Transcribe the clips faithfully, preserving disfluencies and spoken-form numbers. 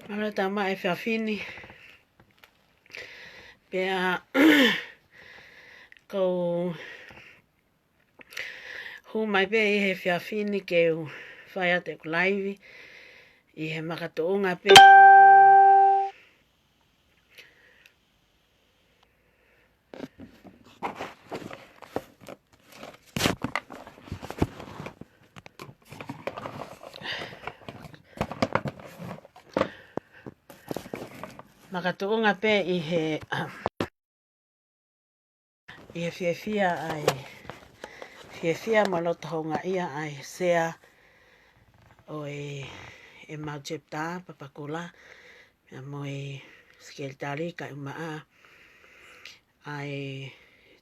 Mālō e tau maʻa e efiafi ni. Pea ʻoku ou hū mai pē ʻi he efiafi ni ke u fai atu ʻeku laivi ʻi he makatuʻunga pē makatuʻunga pē ʻi he, ʻi he fiefia ʻa e, fiefia mo e loto houngaʻia ʻa e sea ʻo e, ʻemau chapter Papakura, pea mo e sekelitali kae ʻumaʻā ʻa e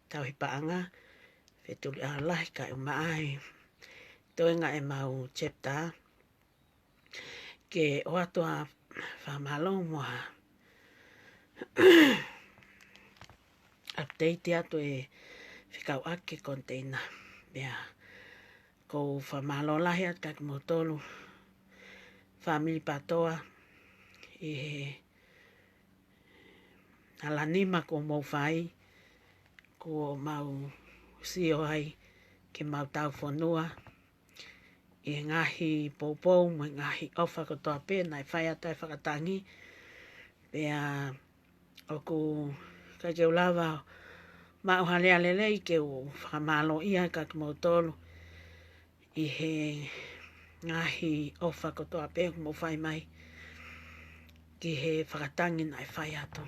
tauhi paʻanga, Fetuliʻaho Lahi kae ʻumaʻā e toenga ʻemau chapter, ke ʻoatu ʻa e fakamālō mo e update atu e fekauʻaki ki he container. Pea ʻoku ou fakamālō lahi atu kiate kimoutolu fāmili PATOA ʻi he alanima kuo mou fai, kuo mau sio ai ki heʻemau taufonua ʻi he ngaahi poupou mo e ngaahi ʻofa kotoa pē naʻe fai atu ai e fakatangi. Pea ʻoku ʻikai ke u lava ʻo maʻu ha lea lelei ke u fakamālōʻia kiate kimoutolu ʻi he ngaahi ʻofa kotoa pē ʻoku mou fai mai ki he fakatangi naʻe fai atu.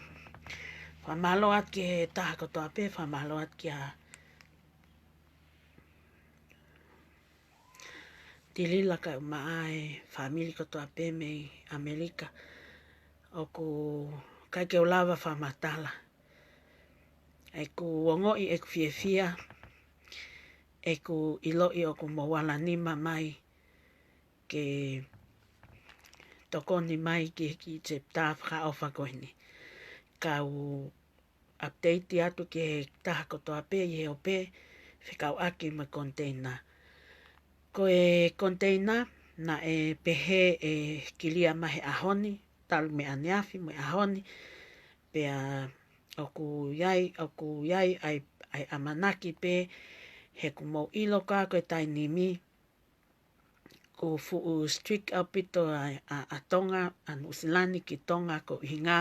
Fakamālō atu ki he taha kotoa pē, fakamālō atu kia Tilila kae ʻumaʻā e fāmili kotoa pē mei ʻAmelika. ʻOku ʻikai ke u lava fakamatala ʻeku ongoʻi ʻeku fiefia, ʻeku ʻiloʻi ʻoku mou alanima mai ke tokoni mai ki he kiʻi chapter fakaʻofa ko eni. Kau update atu ki he taha kotoa pē ʻi he ope fekauʻaki mo e container. Ko e container naʻe pehē ʻe kilia mai he ʻaho ni, talu mei ʻaneafi mo e ʻaho ni, pea ʻoku ʻi ai, ʻoku ʻi ai ʻa e, ʻa e ʻamanaki pē he ʻoku mou ʻilo ko ā ko e taimi ni ʻoku fuʻu strict ʻaupito ʻa, ʻa, ʻa Tonga, ʻa Nuʻusila ni ki Tonga, ko e ʻuhinga,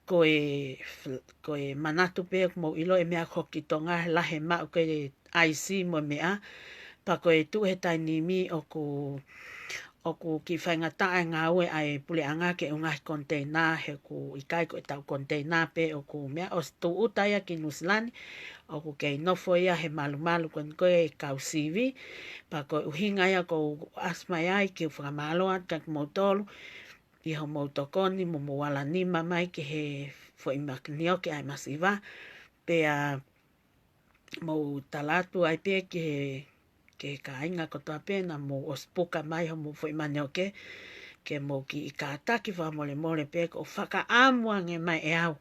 ko e, ko e manatu pē ʻoku mou ʻilo e meʻa ko ē ki Tonga, he lahi e maʻu ko ē ʻaisi mo e meʻa, pea ko e tuʻu he taimi ni ʻoku, ʻoku kiʻi faingataʻa e ngāue ʻa e puleʻanga ke ʻunga e container, he ʻoku ʻikai ko ʻetau container pē ʻoku meʻa, ʻosi tūʻuta ia ki Nuʻusila ni, ʻoku kei nofo ia he malumalu ko eni ko e kau sivi, pea ko e ʻuhinga ia ʻoku ou ʻasi mai ai ke u fakamālō atu kiate kimoutolu ʻi hoʻomou tokoni mo hoʻomou alanima mai ki he foʻi manioke ʻa e masiva, pea mou tala atu ai pē ki he, ki he kāinga kotoa pē naʻa mou ʻosi puka mai hoʻomou foʻi manioke, ke mou kiʻi kātaki fakamolemole pē, ʻoku ou fakaʻamu ange mai ʻe au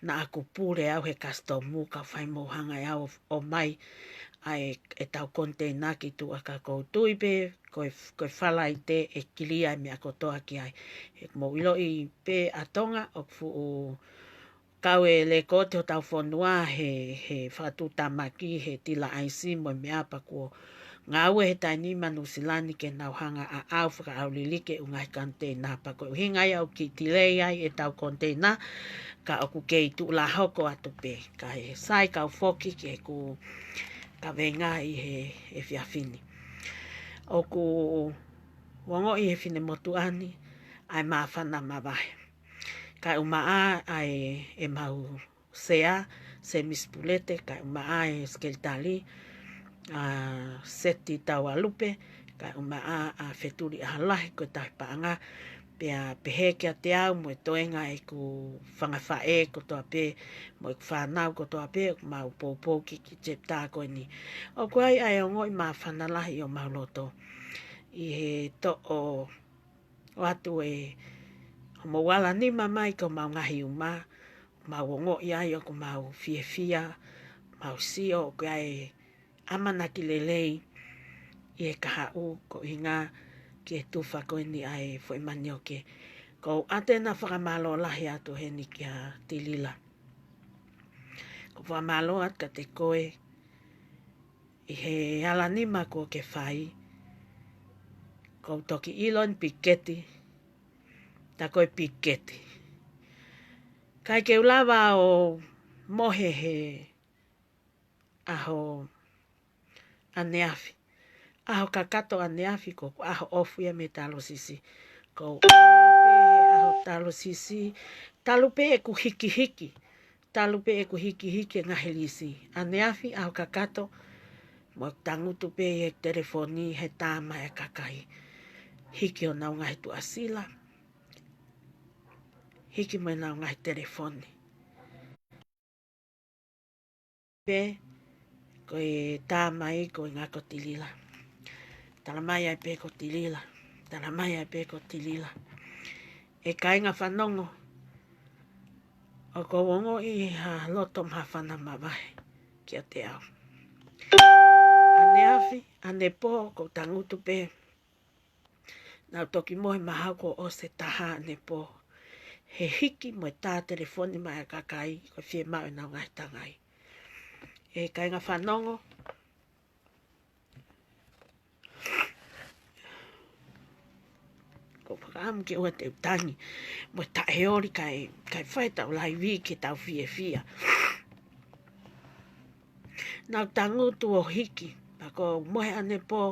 naʻa ku pule au he kasitomu ka fai mou hanga ʻe au ʻo ʻomai ʻa e, ʻetau container ki tuʻa ka ʻoku ou tui pē ko e, ko e Falaite ʻe kilia e meʻa kotoa ki ai. He ʻoku mou ʻiloʻi pē ʻa Tonga ʻoku fuʻu kau e lēkooti hotau fonua he, he fakatuʻutāmaki, he tila ʻaisi mo e meʻa pea kuo ngāue he taimi ni ʻa Nuʻusila ni ke nau hanga ʻo ʻaʻau fakaʻauliliki e ʻū ngaahi container pea ko e ʻuhinga ia ʻoku kiʻi delay ai ʻetau container ka ʻoku kei tuʻu lā hoko atu pē. Kae sai kau foki ki heʻeku kaveinga ʻi he, he efiafi ni. ʻOku ou ongoʻi he finemotuʻa ni ʻa e māfana mavahe. Kae ʻumaʻā ʻa e, ʻemau sea, Semisi Pulete, kae ʻumaʻā e sekelitali, ʻa Seti Taualupe, kae ʻumaʻā ʻa Fetuliʻaho Lahi ko e tauhi paʻanga, pea pehē kiate au mo e toenga ʻeku fanga faʻē kotoa pē, mo ʻeku fānau kotoa pē, ʻoku mau poupou ki he kiʻi chapter ko eni. ʻOku ʻi ai ʻa e ongoʻi māfana lahi ʻi homau loto. ʻI he toʻo ʻoatu e hoʻomou alanima mai ki homau ngaahi uma, mau ongoʻi ai ʻoku mau fiefia, mau sio ʻoku ʻi ai e ʻamanaki lelei ʻi he kahaʻu ko e ʻuhinga ki he tufa ko eni ʻa e foʻi manioke. Ko u ʻatena fakamālō lahi atu heni kia Tilila. Ko u fakamālō atu kiate koe ʻi he alanima kuo ke fai. Ko u toki ʻilo ni piketi, tā ko e piketi. ʻIkai ke u lava ʻo mohe he ʻaho ʻaneafi. ʻAho kakato ʻaneafi ko ʻeku ʻaho ʻofa ia mei Talosisi. Ko u ʻalu pē he ʻaho Talosisi, talu pē ʻeku hikihiki. Talu pē ʻeku hikihiki e ngaahi lisi. ʻAneafi ʻaho kakato, mo e tangutu pē ʻi he telefoni he tā mai e kakai. Hiki honau ngaahi tuʻasila. Hiki mo ʻenau ngaahi telefoni. Pē, ko e tā mai ko e ngaahi ko Tilila. Tala mai ai pē ko Tilila. Tala mai ai pē ko Tilila. ʻE kāinga fanongo, ʻoku ou ongoʻi ha loto māfana mavahe kiate au. ʻAneafi, ʻanepō, ko u tangutu pē. Naʻa ku toki mohe mahalo kuo ʻosi e taha ʻanepō. He hiki mo e tā telefoni mai e kakai, ko e fiemaʻu ʻenau ngaahi tangai. ʻE kāinga fanongo, ko u fakaʻamu ke ʻoua te u tangi mo e taʻeoli kae, kae fai ʻetau laivi ke tau fiefia. Naʻa ku tangutu ʻo hiki, pea ko u mohe ʻanepō,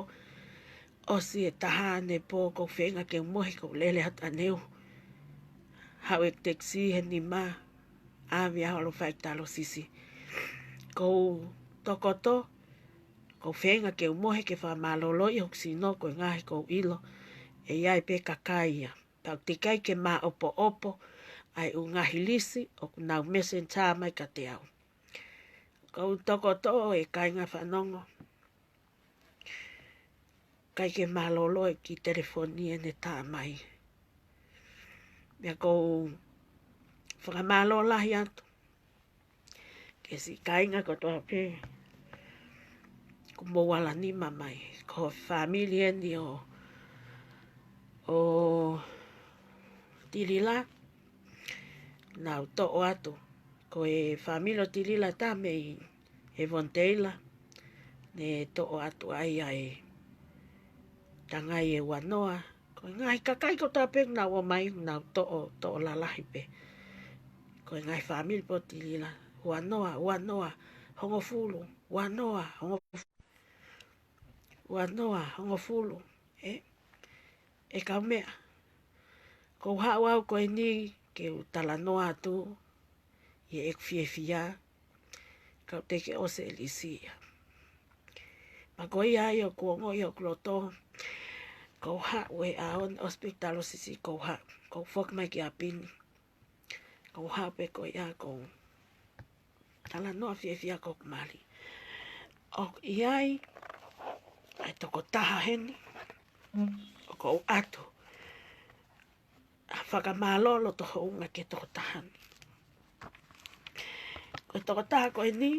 ʻosi e taha ʻanepō, ko u feinga ke u mohe, ko u lele atu ʻaneuhu. Haʻu e tekisi he nima, ʻave au ʻo fai Talosisi. Ko u tokoto, ko u feinga ke u mohe ke fakamālōlōʻi hoku sino ko e ngaahi ko u ʻilo ʻe ʻi ai pē kakai ia. Pea ʻoku teʻeki ai ke māʻopoʻopo ʻa e ʻū ngaahi lisi ʻoku nau messenger mai kiate au. Ko u tokoto ʻe kāinga fanongo, ʻikai ke mālōlō e kiʻi telefoni ʻene tā mai. Pea ko u fakamālō lahi atu ki he siʻi kāinga kotoa pē kuo mou alanima mai, ko e fāmili eni ʻo, ʻo Tilila, naʻa ku toʻo atu. Ko e fāmili ʻo Tilila tā mei he Vonteila, ne toʻo atu ai ʻa e tangai ʻe uanoa. Ko e ngaahi kakai kotoa pē naʻa nau ō mai, naʻa nau toʻo, toʻo lalahi pē. Ko e ngaahi fāmili pē ʻo Tilila, uanoa, uanoa, hongofulu, uanoa, hongofulu, uanoa, hongofulu. ʻE, ʻe kaumeʻa, ko u haʻu au ko eni ke u talanoa atu ʻi heʻeku fiefia, ka u teʻeki ʻosi e lisi ia. Pea ko ia ai ʻoku ongoʻi ʻoku loto, ko u haʻu he ʻaho ni ʻosi pē Talosisi, ko u haʻu, ko u foki mai ki ʻapi ni. Ko u haʻu pē ko ia ko u talanoa fiefia ko hoku mali. ʻOku ʻi ai ʻa e tokotaha heni ʻoku ou ʻoatu ha fakamālō loto hounga ki he tokotaha ni. Ko e tokotaha ko eni,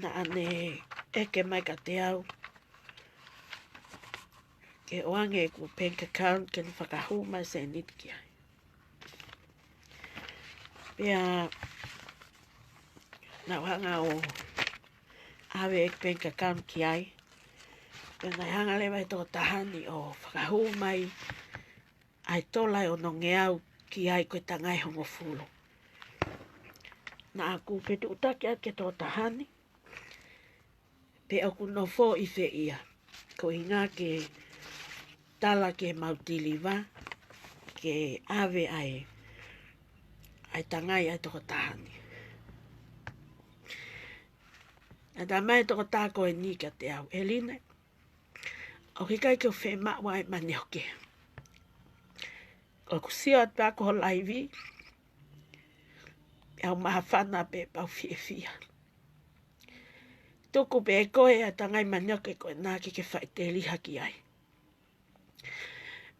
naʻa ne ʻeke mai kiate au ke ʻoange ʻeku bank account ke ne fakahū mai e sēniti ki ai. Pea naʻa ku hanga ʻo ʻave ʻeku bank account ki ai. Pea naʻe hanga leva ʻe he tokotaha ni ʻo fakahū mai ʻa e tola ʻe onongeau ki ai ko e tangai hongofulu. Naʻa ku fetuʻutaki atu ki he tokotaha ni pe ʻoku nofo ʻi fē ia, ko e ʻuhinga ke tala ke mau tiliva ke ʻave ʻa e, ʻa e tangai ʻa e tokotaha ni. Naʻe tā mai e tokotaha ko eni kiate au, ʻEline, ʻoku ʻikai ke u fiemaʻu ʻa e manioke. ʻOku ou sio atu pē au ki ho laivi, ʻoku ou māfana pē pea u fiefia. Tuku pē ʻe koe ʻa e tangai manioke ko ena ke ke faʻiteliha ki ai.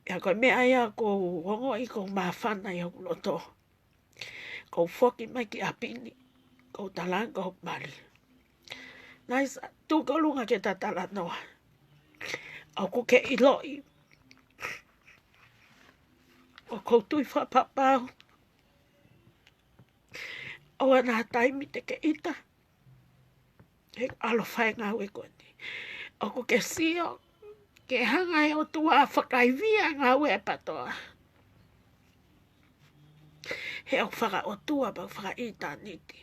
Pea ko e meʻa ia ʻoku ou ongoʻi ʻoku ou māfana ʻi hoku loto. Ko u foki mai ki ʻapi ni, ko u talaange ki hoku mali, Naisa, tuku ʻolunga ke ta talanoa. ʻOku ke ʻiloʻi, ʻoku ou tui fakapapau, ʻoua naʻa taimi te ke ʻita he ʻaloʻofa e ngāue ko eni. ʻOku ke sio, ke hanga ʻe he ʻOtua ʻo fakaivia e ngāue ʻa e PTOA. He ʻoku fakaʻotua pea fakaʻitāniti.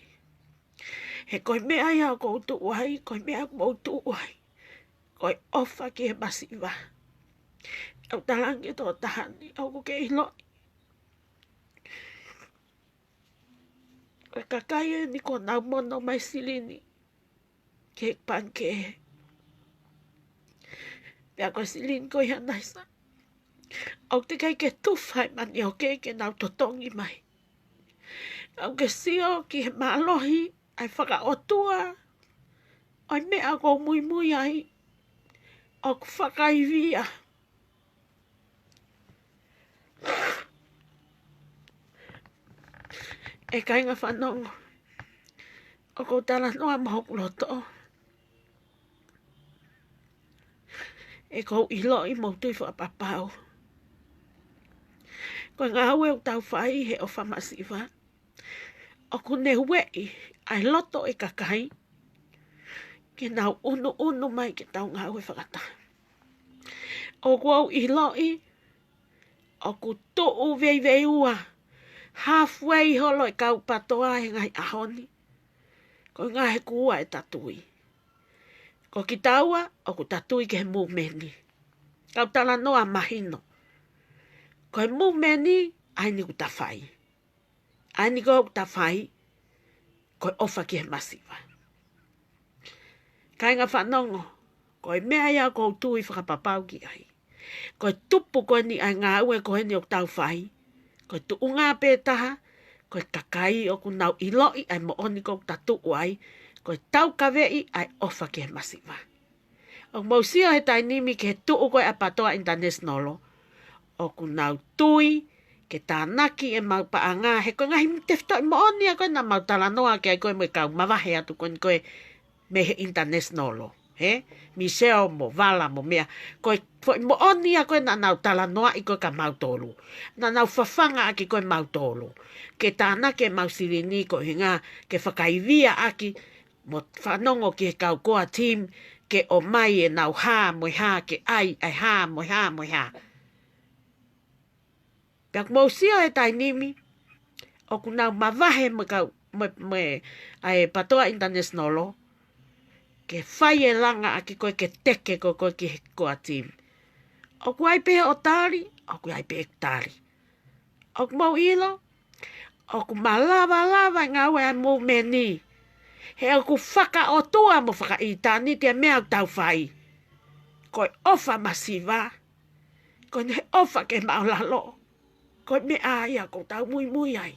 He ko e meʻa ia ʻoku ou tuʻu ai, ko e meʻa ʻoku mou tuʻu ai, ko e ʻofa ki he masiva. ʻOku ou talaange ki he tokotaha ni, ʻoku ke ʻiloʻi, ko e kakai eni kuo nau mono mai silini ki he pangikē. Pea ko e silini ko ia, Naisa, ʻoku teʻeki ai ke tufa e manioke ke nau totongi mai. ʻOku ke sio ki he mālohi ʻa e fakaʻotua ʻo e meʻa ʻoku ou muimui ai, ʻoku fakaivia. ʻE kāinga fanongo, ʻoku ou talanoa mei hoku loto. He ʻoku ou ʻiloʻi mo tui fakapapau, ko e ngāue ʻoku tau fai he ʻofa masiva, ʻoku ne ueʻi ʻa e loto ʻo e kakai ke nau ʻunuʻunu mai ke tau ngāue fakataha. ʻOku ou ʻiloʻi, ʻoku tuʻu veiveiua, halfway holo e kau PTOA he ngaahi ʻaho ni. Ko e ngaahi kuo ʻe tatui. Ko kitaua, ʻoku tatui ki he movement ni. Kau talanoa mahino. Ko e movement ni, ʻa eni ʻoku ta fai. ʻA eni ko ē ʻoku ta fai, ko e ʻofa ki he masiva. Kāinga fanongo, ko e meʻa ia ʻoku ou tui fakapapau ki ai. Ko e tupu ko eni ʻa e ngāue ko eni ʻoku tau fai, ko e tuʻunga pē taha, ko e kakai ʻoku nau ʻiloʻi ʻa e moʻoni ʻoku ta tuʻu ai, ko e taukaveʻi ʻa e ʻofa ki he masiva. ʻOku mou sio he taimi ni ki he tuʻu ko ē ʻa e PTOA International, ʻoku nau tui ke tānaki ʻemau paʻanga, he ko e ngaahi tefitoʻi moʻoni ia ko ē naʻa mau talanoa ki ai ko ē mo e kau mavahe atu ko eni ko ē mei he International, he? Michelle mo Vala mo meʻa. Ko e foʻi moʻoni ia ko ē naʻa nau talanoaʻi ko ē kia mautolu. Naʻa nau fafanga ʻaki ko ē mautolu ke tānaki ʻemau silini koeʻuhinga ke fakaivia ʻaki mo fanongo ki he kau core team ke ʻomai ʻenau hā mo e hā, ke ʻai ʻa e hā mo e hā mo e hā. Pea ʻoku mou sio he taimi ni, ʻoku nau mavahe mo e kau, mo e, mo e, ʻa e PTOA International, ke fai e langa ʻaki ko ē ke teke ko ē ko ē ki he core team. ʻOku ʻi ai pē ʻoku tali, ʻoku ʻi ai pē ʻoku tali. ʻOku mou ʻilo, ʻoku malava lava e ngāue ʻa e movement ni. He ʻoku fakaʻotua mo fakaʻitāniti e meʻa ʻoku tau fai. Ko e ʻofa masiva, ko ʻene ʻofa ki he māʻulalo, ko e meʻa ia ʻoku tau muimui ai.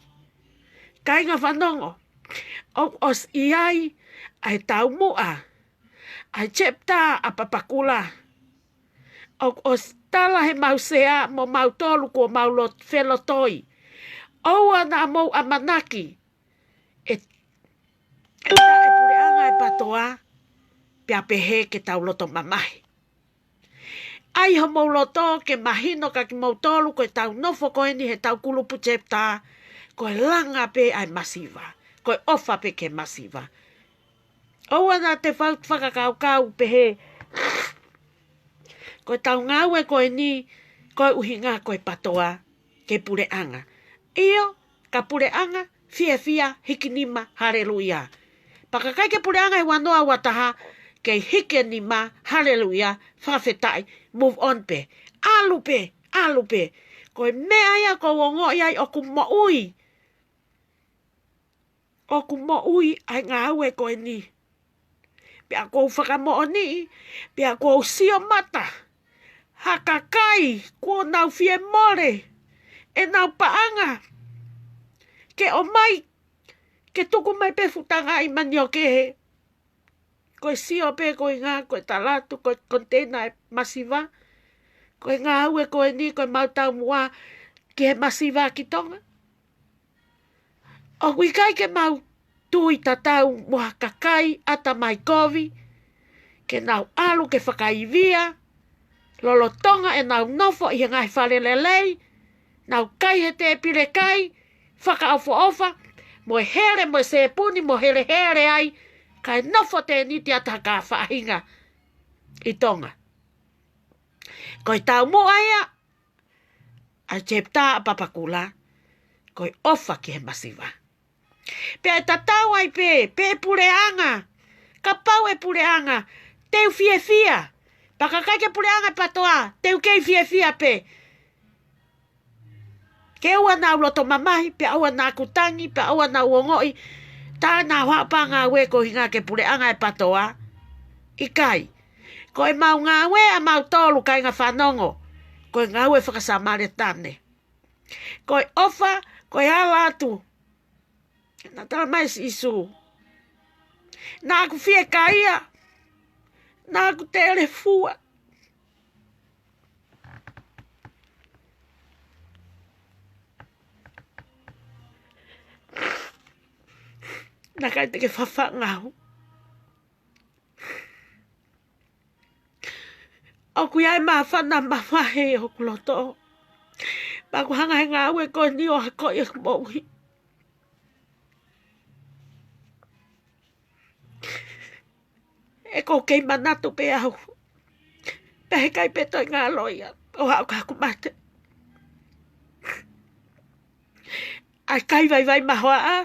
Kāinga fanongo, ʻoku ʻosi ʻi ai ʻa e taumuʻa, ʻa e chapter ʻa Papakura. ʻOku ʻosi tala he mau sea mo mautolu kuo mau lot-, felotoi. ʻOua naʻa mou ʻamanaki ʻe, ʻe tā e puleʻanga e PTOA, pea pehē ke tau loto mamahi. ʻAi homou loto ke mahino kia kimoutolu ko ʻetau nofo ko eni he ʻetau kulupu chapter, ko e langa pē ʻa e masiva, ko e ʻofa pē ki he masiva. ʻOua naʻa te fau-, fakakaukau pehē ko ʻetau ngāue ko eni, ko e ʻuhinga ko e PTOA ki he puleʻanga. ʻIo, ka puleʻanga, fiefia, hiki nima, haleluia. Pea ka ʻikai ke puleʻanga he ua noa ua taha, kei hiki e nima, haleluia, fakafetaʻi, move on pē. ʻAlu pē, ʻalu pē. Ko e meʻa ia ʻoku ou ongoʻi ai ʻoku moʻui. ʻOku moʻui ʻa e ngāue ko eni. Pea ʻoku ou fakamoʻoniʻi, pea ʻoku ou sio mata ha kakai kuo nau fie mole ʻenau paʻanga ke ʻomai, ke tuku mai pē fuʻu tangaʻi manioke he ko e sio pē koeʻuhinga ko e talatu, ko e container e masiva. Ko e ngāue ko eni, ko ʻemau taumuʻa ki he masiva ki Tonga. ʻOku ʻikai ke mau tui tatau mo ha kakai ʻatamai kovi, ke nau ʻalu ke fakaivia, lolotonga ʻenau nofo ʻi he ngaahi fale lelei, nau kai he tēpile kai fakaʻofoʻofa, mo e hele, mo e sēpuni, mo e helehele ai, kae nofo tēniti atu ha kau faʻahinga ʻi Tonga. Ko e taumuʻa ia ʻa e chapter ʻa Papakura, ko e ʻofa ki he masiva. Pea ʻe tatau ai pē, pe ʻe puleʻanga, kapau ʻe puleʻanga, te u fiefia. Pea ka ʻikai ke puleʻanga ʻe PATOA, te u kei fiefia pē. Ke ʻoua naʻa u loto mamahi, pea ʻoua naʻa ku tangi, pea ʻoua naʻa u ongoʻi, tā naʻa u haʻu pē ʻo ngāue ko e ʻuhinga ke puleʻanga ʻe PATOA. ʻIkai. Ko ʻemau ngāue ʻamautolu kāinga fanongo, ko e ngāue fakasamalitane. Ko e ʻofa, ko e ala atu. Naʻe tala mai ʻe Sīsū, naʻa ku fiekaia, naʻa ku telefua. Naʻe ʻikai te ke fafanga au. ʻOku ʻi ai e māfana mavahe ʻi hoku loto. Pea ʻoku hanga ʻe he ngāue ko eni ʻo akoʻi ʻeku moʻui. ʻOku ou kei manatu pē au, pea heʻikai pē toe ngalo ia, ʻo aʻu ki haʻaku mate. ʻA e kai vaivai mahoaʻa,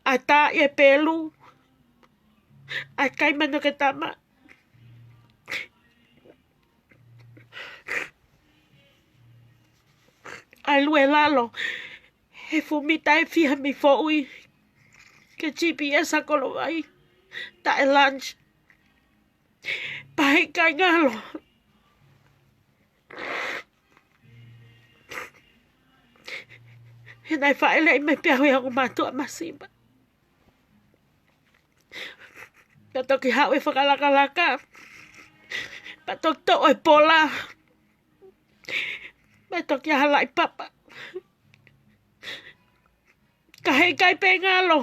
ʻa e taaʻi e pelu, ʻa e kai manioke tama, ʻa e lue lalo he fuʻu mita ʻe fiha mei Foʻui ki he G P S ʻa Kolovai, taʻe lunch. Pea heʻikai ngalo. He naʻe fāʻeleʻi mai pē au ʻe he ongo mātuʻa masiva. Pea toki haʻu e fakalakalaka. Pea toki toʻo e pola. Pea toki ʻalu ʻo laʻi papa. Ka heʻikai pē ngalo.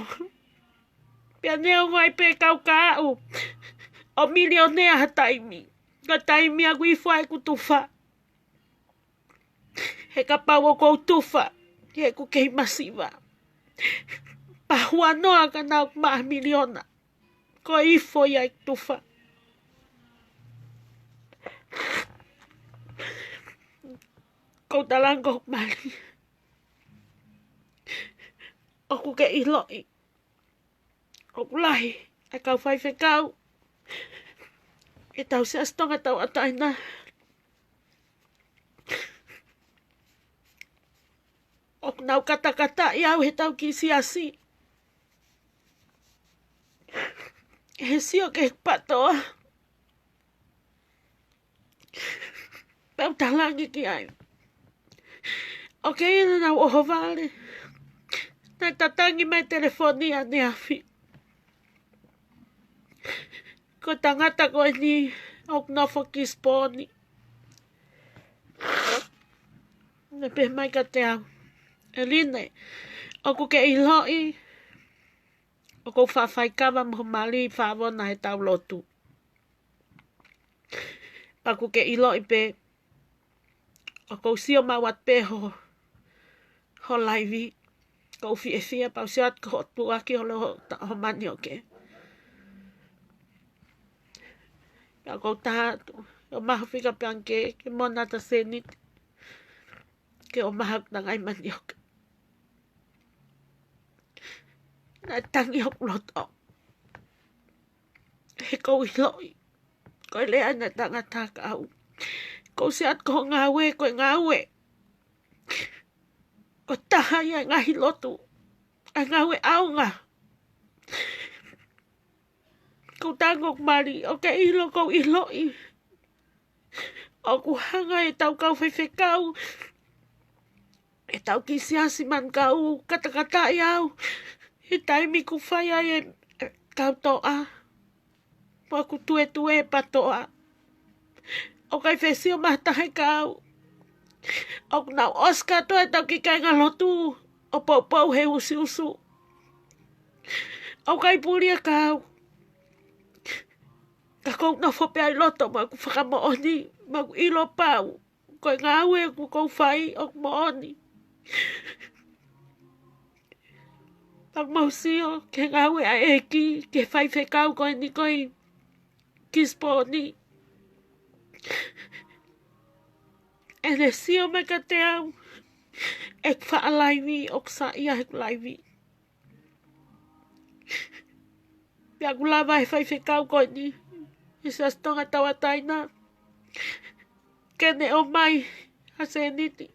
Pea neongo ai pē kau ka aʻu ʻo milionea ha taimi, ko e taimi ʻoku ifo ai ʻeku tufa. He kapau ʻoku ou tufa, he ʻoku kei masiva, pea huanoa ka naʻa ku maʻu ha miliona, ko e ifo ia ʻeku tufa. Ko u talango mali. ʻOku ke ʻiloʻi, ʻoku lahi ʻa e kau faifekau ʻi he tau Siasi Tonga Tauʻatāina ʻoku nau katakataʻi au he tau kiʻi siasi. He sio ki he PATOA. Pea u talaange ki ai, ʻoku ʻi ai ʻenau ʻohovale. Naʻe tatangi mai e telefoni ʻaneafi. Ko e tangata ko eni ʻoku nofo Gisborne. Naʻe pehē mai kiate au, ʻEline, ʻoku ke ʻiloʻi, ʻoku ou faʻa faikava mo ho mali fāvona he tau lotu. Pea ʻoku ke ʻiloʻi pē, ʻoku ou sio maʻu atu pē ho, ho laivi, ʻoku ou fiefia, pea u sio atu ki hoʻo tuʻuaki holo ho, ho manioke. Pea ʻoku ou tala atu, ʻoku mahuʻinga pē ange ke, ke mona ʻeta sēniti ke ʻomai haku tangai manioke. Naʻe tangi hoku loto. He ʻoku ou ʻiloʻi, ko e lea ʻa e tangata ka au. ʻOku ou sio atu ki hoʻo ngāue, ko e ngāue, ko e taha ia e ngaahi lotu, ʻa e ngāue ʻaonga. Ko u tango mali, ʻoku ke ʻilo, ʻoku ou ʻiloʻi, ʻoku hanga ʻe he tau kau faifekau, ʻe he tau kiʻi siasi manukau, katakataʻi au he taimi ʻoku fai ai e, e kau toʻa. Pea ʻoku tuetue e PATOA. ʻOku ʻikai fie sio mai ha taha ki ai. ʻOku nau ʻosi kātoa e tau kiʻi kāinga lotu. ʻo poupou he usiusu. ʻOku ʻikai puli ʻa e kau. Ka ʻoku ou nofo pē ʻi loto maʻaku fakamoʻoni, maʻaku ʻilo pau ko e ngāue ʻoku ou fai ʻoku moʻoni. Pea ʻoku mau sio ki he ngāue ʻa e ʻEiki, ki he faifekau ko eni ko e Kisiponi. ʻEne sio mai kiate au, ʻeku faʻa laivi, ʻoku saiʻia heʻeku laivi. Pea ʻoku lava ʻe he faifekau ko eni ʻi he Siasi Tonga Tauʻatāina ke ne ʻomai ha sēniti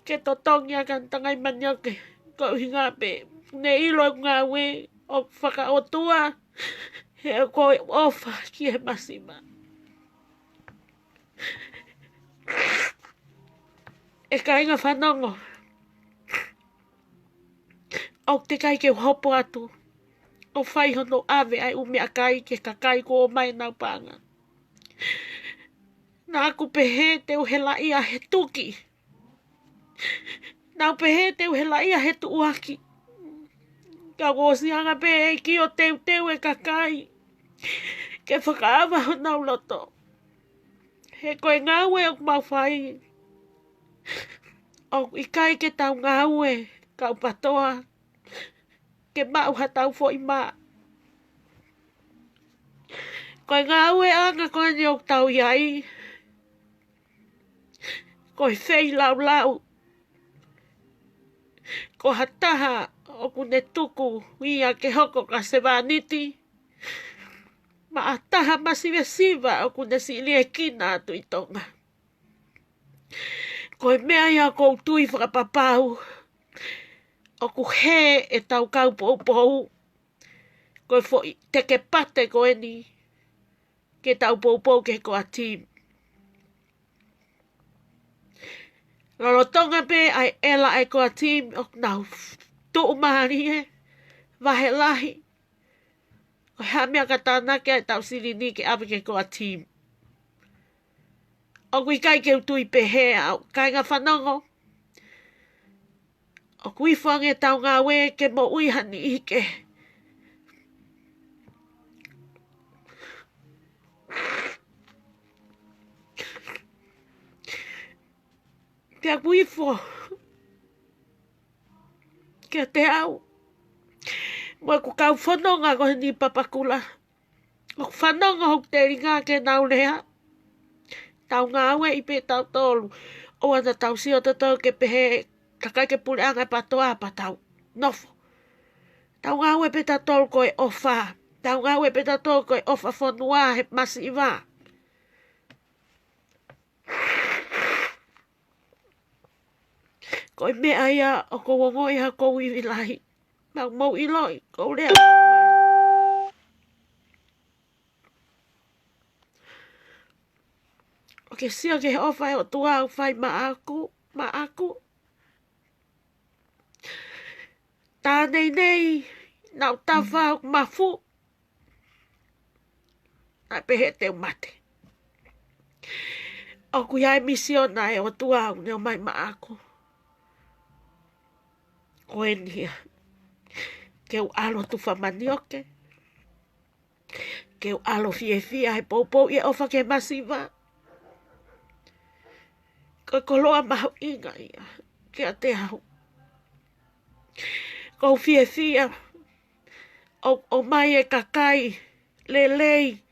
ke totongi ʻaki ʻene tangai manioke, ko e ʻuhinga pē ʻoku ne ʻilo ʻeku ngāue ʻoku fakaʻotua, he ko e ʻofa ki he masiva. ʻE kāinga fanongo, ʻoku teʻeki ai ke u hopo atu ʻo fai hono ʻave ʻa e ʻū meʻakai ki he kakai kuo ʻomai ʻenau paʻanga. Naʻa ku pehē te u helaʻia he tuki. Naʻa ku pehē te u helaʻia he tuʻuaki. Ka kuo ʻosi hanga pē ʻe he ʻEiki ʻo teuteu e kakai ke fakaava honau loto. He ko e ngāue ʻoku mau fai, ʻoku ʻikai ke tau ngāue kau PATOA ke maʻu haʻatau foʻi mā. Ko e ngāueʻanga ko eni ʻoku tau ʻi ai, ko e feilaulau. Ko ha taha ʻoku ne tuku ia ke hoko ko ha sevāniti, mo ha taha masivesiva ʻoku ne siʻi liʻekina atu ʻi Tonga. Ko e meʻa ia ʻoku ou tui fakapapau ʻoku hē ʻetau kau poupou, ko e foʻi tekepate ko eni ke tau poupou ki he core team. Lolotonga pē ʻa e ʻela ʻa e core team ʻoku nau tuʻumālie, vahe lahi, ko e hā e meʻa ka tānaki ai ʻetau silini ke ʻave ki he core team. ʻOku ʻikai ke u tui pehē au, kāinga fanongo. ʻOku ifo ange ʻetau ngāue ke moʻui ha niʻihi kehe. Pea ʻoku ifo kiate au mo ʻeku kau fononga ko eni ʻi Papakura. ʻOku fanongo hoku telinga ki heʻenau lea. Tau ngāueʻi pē tautolu. ʻOua naʻa tau sio tautolu ke pehē, kakai ke puleʻanga ʻa e PATOA pea tau nofo. Tau ngāue pē tautolu ko e ʻofa. Tau ngāue pē tautolu ko e ʻofa fonua he masiva. Ko e meʻa ia ʻoku ou ongoʻi ha kou ivi lahi. Naʻa mou ʻiloʻi, kou lea. ʻOku ke sio ki he ʻofa ʻa e ʻOtua ʻoku fai maʻaku, maʻaku. Tā neinei, naʻa ku tafa ʻoku mafu. Naʻe pehē te u mate. ʻOku ʻi ai e misiona ʻa e ʻOtua ʻoku ne ʻomai maʻaku. Ko eni ia. Ke u ʻalu ʻo tufa manioke. Ke u ʻalu ʻo fiefia he poupou ʻi he ʻofa ki he masiva. Ko e koloa mahuʻinga ia kiate au. ʻOku ou fiefia ʻoku ʻomai e kakai lelei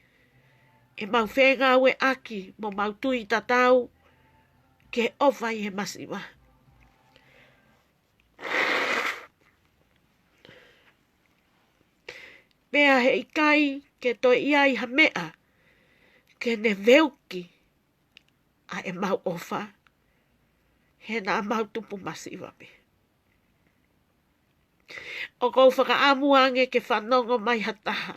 ʻemau fengāueʻaki mo ʻemau tui tatau ki he ʻofa ʻi he masiva. Pea he ʻikai ke toe ʻi ai ha meʻa ke ne veuki ʻa ʻemau ʻofa, he naʻa mau tupu masiva pē. ʻOku ou fakaʻamu ange ke fanongo mai ha taha.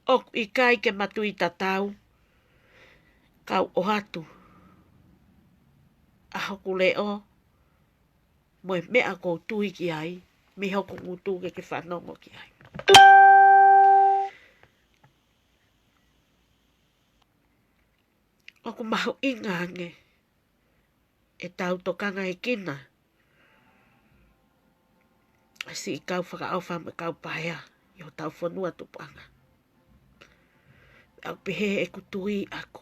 ʻOku ʻikai ke ma tui tatau, kau ʻoatu ʻa hoku leʻo mo e meʻa ʻoku ou tui ki ai mei hoku ngutu ke ke fanongo ki ai. ʻOku mahuʻinga ange ʻetau tokangaekina siʻi kau fakaʻofa mo e kau paea ʻi hotau fonua tupuʻanga. ʻOku pehē ʻeku tui ʻaʻaku.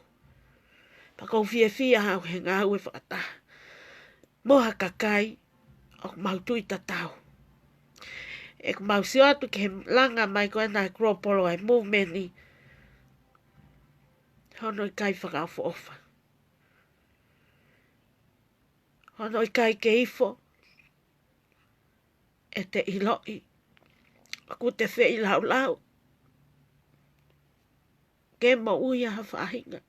Pea ʻoku ou fiefia au he ngāue fakataha mo ha kakai ʻoku mau tui tatau. ʻOku mau sio atu ki he langa mai ko ena e global movement ni, hono ʻikai fakaʻofoʻofa. Hono ʻikai ke ifo ʻete ʻiloʻi ʻoku te feilaulau ke moʻui ʻa ha faʻahinga.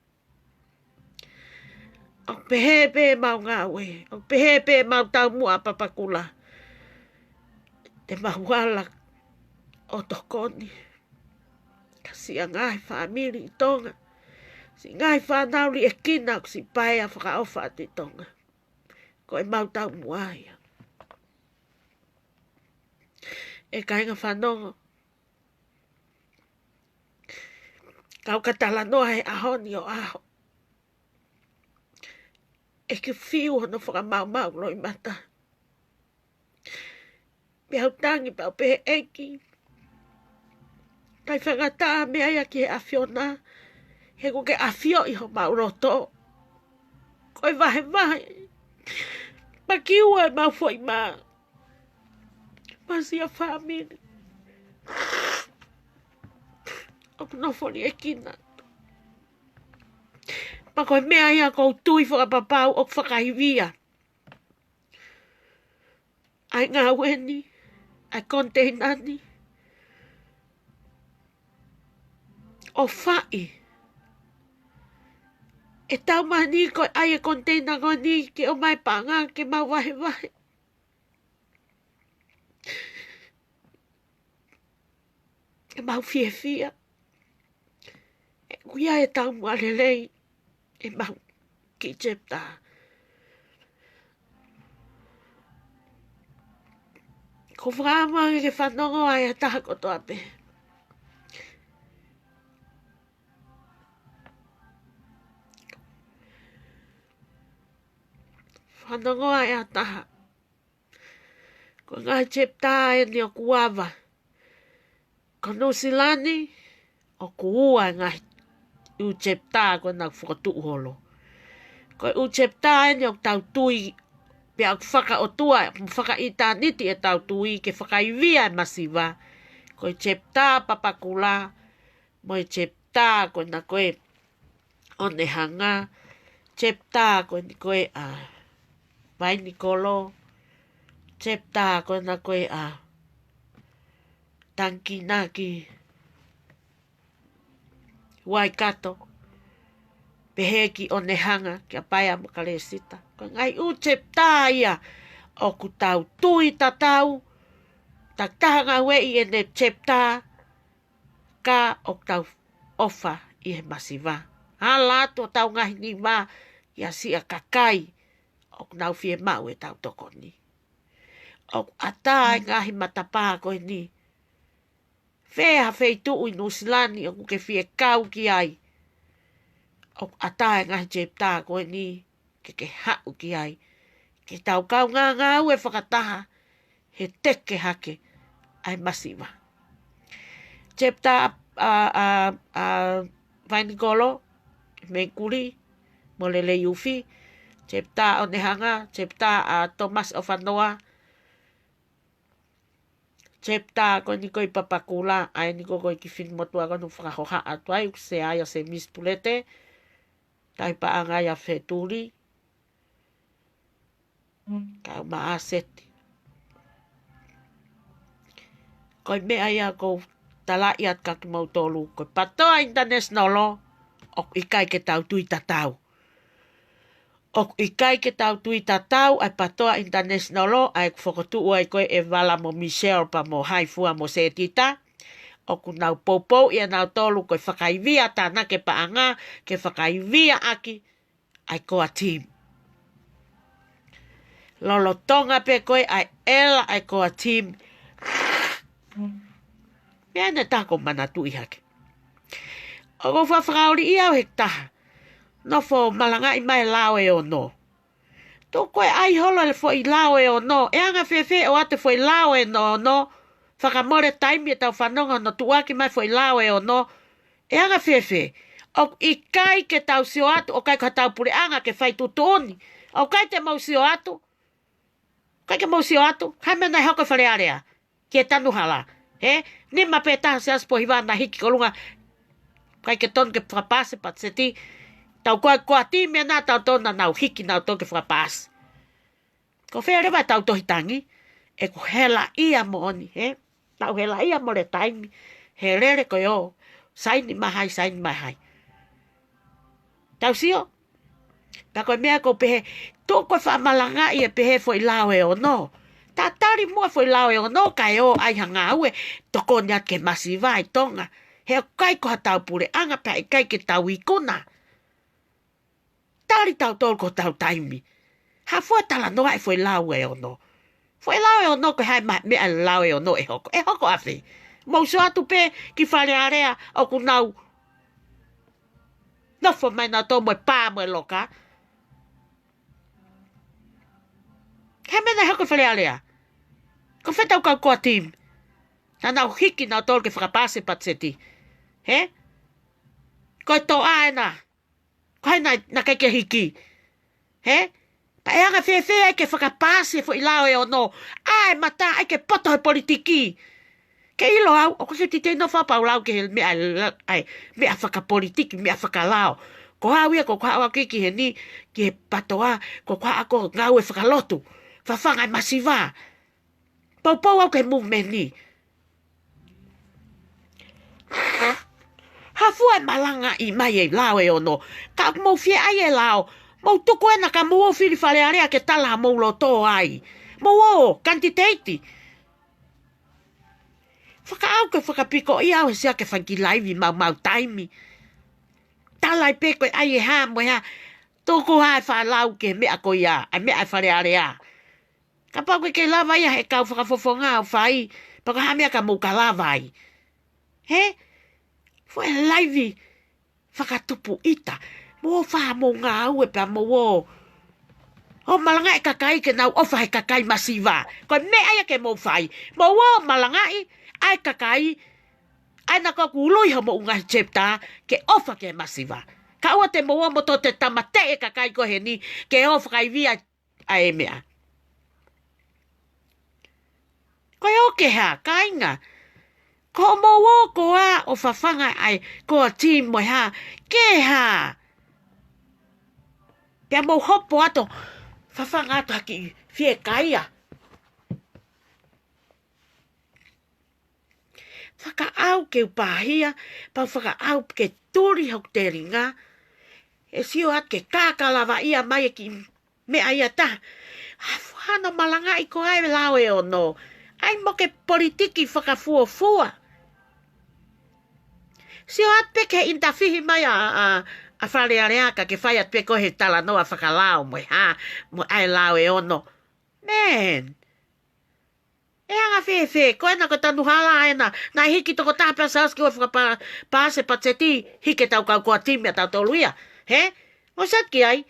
ʻOku pehē pē ʻemau ngāue, ʻoku pehē pē ʻemau taumuʻa papakula, te mau ala ʻo tokoni. Ka siʻa ngaahi fāmili ʻi Tonga, siʻa ngaahi fānau liʻekina ʻoku siʻi paea fakaʻofa atu ʻi Tonga, ko ʻemau taumuʻa ia. ʻE kāinga fanongo, kau ka talanoa he ʻaho ni ʻo ʻaho, ʻeku fiu hono fakamaumau loʻimata. Pea u tangi pea u pehē, ʻEiki, ʻikai faingataʻa meʻa ia ki he ʻAfiona, he ʻoku ke ʻafioʻi homau loto. Ko e vahevahe, makiu ʻemau foʻi mā mo siʻa fāmili ʻoku nofo liʻekina. Pea ko e meʻa ia ʻoku ou tui fakapapau ʻoku fakaivia ʻa e ngāue ni, ʻa e koniteina ni, ʻo fai. ʻE tau mai ni ko e ʻai e koniteina ko eni ke ʻomai paʻanga ke mau vahevahe. ʻE mau fiefia. ʻOku ʻi ai e taumuʻa lelei ʻemau kiʻi chapter. ʻOku ou fakaʻamu ange ke fanongo ai ʻa e taha kotoa pē. Fanongo ai ʻa e taha. Ko e ngaahi chapter eni ʻoku ava. Ko Nuʻusila ni, ʻoku ua e ngaahi ʻū chapter ko ena ʻoku fokotuʻu holo. Ko e ʻū chapter eni ʻoku tau tui, pea ʻoku fakaʻotua, fakaʻitāniti ʻetau tui ke fakaivia e masiva. Ko e chapter papakula, mo e chapter ko ena ko e ʻOnehanga, chapter ko eni ko e ʻa Vainikolo, chapter ko ena ko e ʻa Tanginaki, Waikato, pehē ki ʻOnehanga, kia Paea mo Kalesita. Ko e ngaahi ʻū chapter ia ʻoku tau tui tatau, takitaha ngāueʻi ʻene chapter, ka ʻoku tau ʻofa ʻi he masiva. Ala atu ʻo tau ngaahi nima kia siʻa kakai ʻoku nau fiemaʻu ʻetau tokoni. ʻOku ʻatā e ngaahi matapā ko eni. Fē ha feituʻu ʻi Nuʻusila ni ʻoku ke fie kau ki ai. ʻOku ʻatā e ngaahi chapter ko eni ke ke haʻu ki ai. Ke tau kaungā ngāue fakataha he teke hake ʻa e masiva. Chapter ʻa, ʻa, ʻa Vainikolo, Mengkuli, mo Leleiufi. Chapter ʻOnehanga, chapter ʻa Thomas ʻOfanoa. Chapter ko eni ko e papakula, ʻa eni ko e kiʻi finemotuʻa ko eni ʻoku fakahoha atu ai, ʻoku sea ai ʻa Semisi Pulete, tauhi paʻanga ia ʻa Fetuli, kau Maʻaseti. Ko e meʻa ia ʻoku ou talaʻi atu kia kimoutolu, ko e PATOA International, ʻoku ʻikai ke tau tui tatau. ʻOku ʻikai ke tau tui tatau ʻa e PATOA International, ʻa ē ʻoku fokotuʻu ai ko ē ʻe Vala mo Michelle pea mo Haifua mo Setita. ʻOku nau poupouʻi ʻe nautolu ko e fakaivia tānaki paʻanga, ke fakaivia ʻaki ʻa e core team. Lolotonga pē ko ē ʻa e ʻela ʻa e core team, meʻa ʻe taha ʻoku ou manatuʻi hake. ʻOku ou fakafakaoliʻi au he taha, nofo malangaʻi mai lao ʻe ono. Tuku e ʻai holo e foʻi lao ʻe ono. ʻE anga fēfē ʻoatu e foʻi lao ʻe ono, fakamole taimi ʻetau fanongo hono tuʻuaki mai foʻi lao ʻe ono? ʻE anga fēfē? ʻOku ʻikai ke tau sio atu, ʻoku ʻikai ko hotau puleʻanga ke fai tuʻutuʻuni. ʻOku ʻikai te mau sio atu. ʻIkai ke mau sio atu, ko e hā e meʻa naʻe hoko ʻi Fale Alea ki he tanu hala. Hē? Nima pē taha Siaosi Pōhiva naʻe hiki ki ʻolunga. ʻIkai ke tonu ke fakapaasi e patiseti. Tau ko e, ko e timi ʻena ʻa tautolu naʻa nau hiki nautolu ke fakapaasi. Ko fē leva ʻetau tohi tangi? ʻEku helaʻia moʻoni, hē? Tau helaʻia mole taimi. He lele ko ē ʻo saini mai hai, saini mai hai. Tau sio? Pea ko e meʻa ʻoku ou pehē, tuku e faʻa malangaʻi e pehē foʻi lao ʻe ono. Tatali muʻa foʻi lao ʻe ono kae ō ʻai ha ngāue tokoni atu ki he masiva ʻi Tonga. He ʻoku ʻikai ko hotau puleʻanga pea ʻikai ke tau ikuna. Tali tautolu ko hotau taimi. Hā fua e talanoa e foʻi lao ʻe ono? Foʻi lao ʻe ono, ko e hā e ma-, meʻa e lao ʻe ono ʻe hoko? ʻE hoko ʻafē? Mou sio atu pē ki Fale Alea ʻoku nau nofo mai nautolu mo e pā mo e loka. Hā e meʻa naʻe hoko ʻi Fale Alea? Ko fē ʻetau kau core team? Naʻa nau hiki nautolu ke fakapaasi e patiseti. Hē? Ko e toʻa ʻena. Ko hai naʻa, naʻa ʻikai ke hiki? Hē? Pea ʻe anga fēfē ai ke fakapaasi e foʻi lao ʻe ono? ʻAi e mata, ʻai ke poto he politiki. Ke ʻilo au, ʻoku ou fetitei nofo au pea u lau ki he meʻa la-, ʻai, meʻa fakapolitiki, meʻa fakalao. Ko au ia, ko ʻeku haʻu au ki, ki heni, ki he PTOA, ko ʻeku haʻu ko e ngāue fakalotu. Fafanga e masiva. Poupou au ki he movement ni. Hā fua e malangaʻi mai e lao ʻe ono? Ka ʻoku mou fie ʻai e lao, mou tuku ʻena ka mou ō fili Fale Alea ke tala homou loto ai. Mou ō, kanititeiti. Fakaʻau ke fakapikoʻia au he sio ki he fanga kiʻi laivi maumau taimi. Tala ai pē ko e ʻai e hā mo e hā. Tuku hā e faʻa lau ki he meʻa ko ia, ʻa e meʻa ʻa e Fale Alea. Kapau ʻoku ʻikai ke lava ia he kau fakafofonga ʻo fai, pea ko e hā e meʻa ka mou ka lava ai? Hē? Fua e laivi fakatupu ʻita. Mou ō ʻo fai homou ngāue pea mou ō ʻo malangaʻi e kakai ke nau ʻofa he kakai masiva. Ko e meʻa ia ke mou fai. Mou ō ʻo malangaʻi ʻa e kakai, ʻa ena ʻoku ului homou ngaahi chapter ke ʻofa ki he masiva. Kae ʻoua te mou ō mo toe tāmateʻi e kakai ko ē heni ke ō fakaivia ʻa e meʻa. Ko e ō ki he hā, kāinga? Ko hoʻomou ō ko ā ʻo fafanga ʻa e core team mo e hā, ki he hā? Pea mou hopo atu ʻo fafanga atu ha kiʻi fiekaia. Fakaʻau ke u pāhia, pea u fakaʻau ke tuli hoku telinga. ʻE sio atu ke kākā lavaʻia mai e kiʻi meʻa ia ʻe taha. Hā fua hano malangaʻi ko ā e lao ʻe ono? ʻAi mo ke politiki fakafuofua. Sio atu pē ki he interview mai ʻa, ʻa, ʻa Fale Alea ka ke fai atu pē ko e talanoa fakalao mo e hā, mo e ʻai e lao ʻe ono. Man. ʻE anga fēfē, ko ena ko e tanu hala ʻena, naʻe hiki tokotaha pē ʻa Siaosi ke ʻoua fakapa-, paasi e patiseti, hiki ʻetau kau core team ʻa tautolu ia. Hē? Mou sio atu ki ai,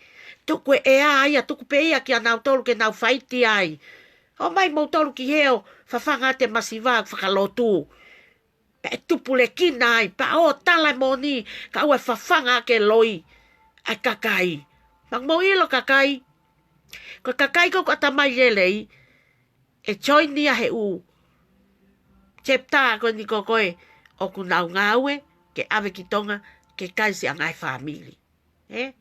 tuku e ʻea ia, tuku pē ia kia nautolu ke nau faiti ai. ʻOmai moutolu ki hē ʻo fafanga atu e masiva fakalotu. Pea ʻe tupulekina ai, pea ō tala e moʻoni, kae ʻoua ʻe fafanga ʻaki e loi ʻa e kakai. Pea mou ʻilo kakai, ko e kakai ko ē ʻoku ʻatamai lelei, ʻe join ia he ʻū chapter ko eni ko ē ʻoku nau ngāue ke ʻave ki Tonga ke kai siʻa ngaahi fāmili. Hē?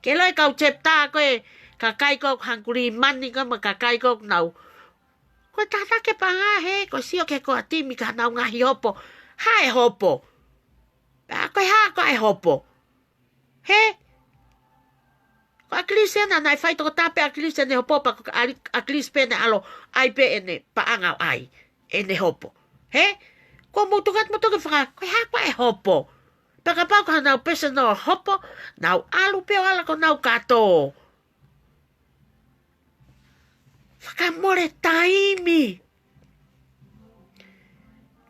Ke ʻilo e kau chapter ko ē, kakai ko ē ʻoku hangikuli mani ko ē mo e kakai ko ē ʻoku nau. Ko e tataki e paʻanga hē, ko e sio ki he core team ka nau ngaahi hopo. Hā e hopo? Pea ko e hā ko ā e hopo? Hē? Ko ʻAkilisi ʻena naʻe fai tokotaha pē ʻAkilisi ʻene hopo pea ko ʻAli-, ʻAkilisi pē ʻene ʻalu ʻai pē ʻene paʻanga ʻo ʻai ʻene hopo. Hē? Ko mou tuku atu mou tuku faka, ko e hā ko ā e hopo? Pea kapau ko honau personal hopo, nau ʻalu pē ʻo ala ko honau kato. Fakamole taimi.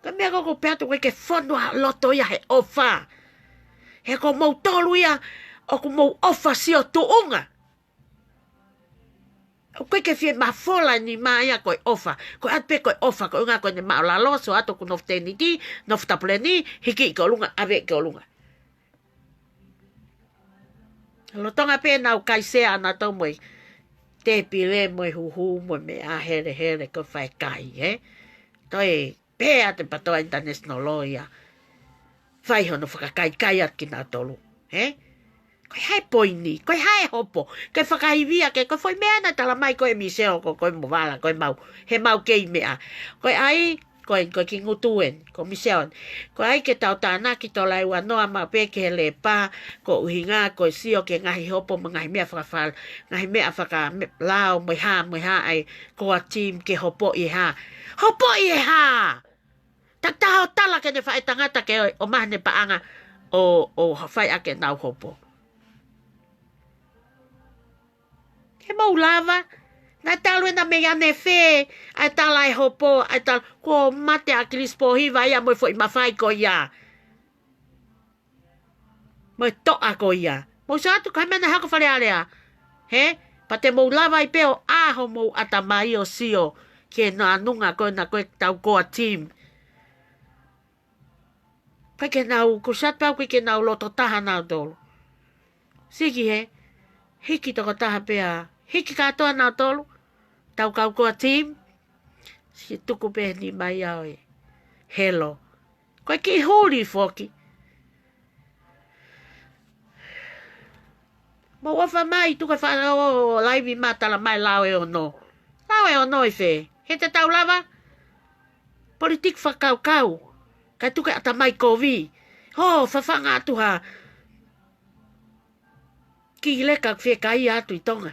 Ko e meʻa ko ē ʻoku ou pehē atu ʻoku ʻikai ke fonu ha loto ia he ʻofa. He ko moutolu ia ʻoku mou ʻofa sio tuʻunga. ʻOku ʻikai ke fie mafola e nima ia ko e ʻofa. Ko e ʻatu pē ko e ʻofa, ko e ʻuhinga ko ʻene māʻulalo, sio atu ʻoku nofo tēniti, nofo tapuleni, hiki ki ʻolunga, ʻave ki ʻolunga. Lolotonga pē ʻenau kai sea ʻanautolu mo e tēpile, mo e huhu, mo e meʻa helehele ko e fai kai, ē? Toe pehē atu e PTOA International Lawyer. Fai hono fakakaikai atu kinautolu, ē? Ko e hā e poini, ko e hā e hopo, ke fakaivia ke, ko e foʻi meʻa naʻe talamai ko e Michelle ko, ko e mo vala, ko e mau, he mau kei meʻa. Ko e ʻai, ko e, ko e ki ngutu eni, ko Michelle eni. Ko e ʻai ke tau tānaki tolai ua noa maʻu pē ki he lepa, ko e ʻuhinga, ko e sio ki he ngaahi hopo mo e ngaahi meʻa fakafal-, ngaahi meʻa faka-, me-, lao, mo e hā, mo e hā, ʻai, ko e team ke hopoʻi e hā. Hopoʻi e hā! Takitaha ʻo tala ki heʻene faʻētangata ke ʻo, ʻomai haʻane paʻanga ʻo, ʻo fai ʻaki ʻenau hopo. Ke mou lava, naʻe talu ena mei ʻanefē, ʻa e tala e hopo, ʻa e tala, kuo mate ʻa ʻAkilisi Pōhiva ia mo e foʻi mafai ko ia. Mo e toʻa ko ia. Mou sio atu ko e hā e meʻa naʻe hoko Fale Alea. Hē? Pea te mou lava ai pē ʻo ʻā homou ʻatamai ʻo sio ki he nānunga ko ena ko e tau core team. ʻIkai ke nau, ko e sio atu pē au ʻikai ke nau loto taha nautolu. Siki hē, hiki tokotaha pē ā, hiki kātoa nautolu, tau kau core team, siki tuku pē he nima ia ʻo e helo. Ko e kiʻi huli foki. Mou ʻofa mai, tuku e fānau ʻo laivi mai talamai lao e ono. Lao e ono ʻi fē? He te tau lava? Politiki fakakaukau. Kae tuku e ʻatamai kovi. Hō, fafanga atu ha kiʻi leka fiekaia atu ʻi Tonga.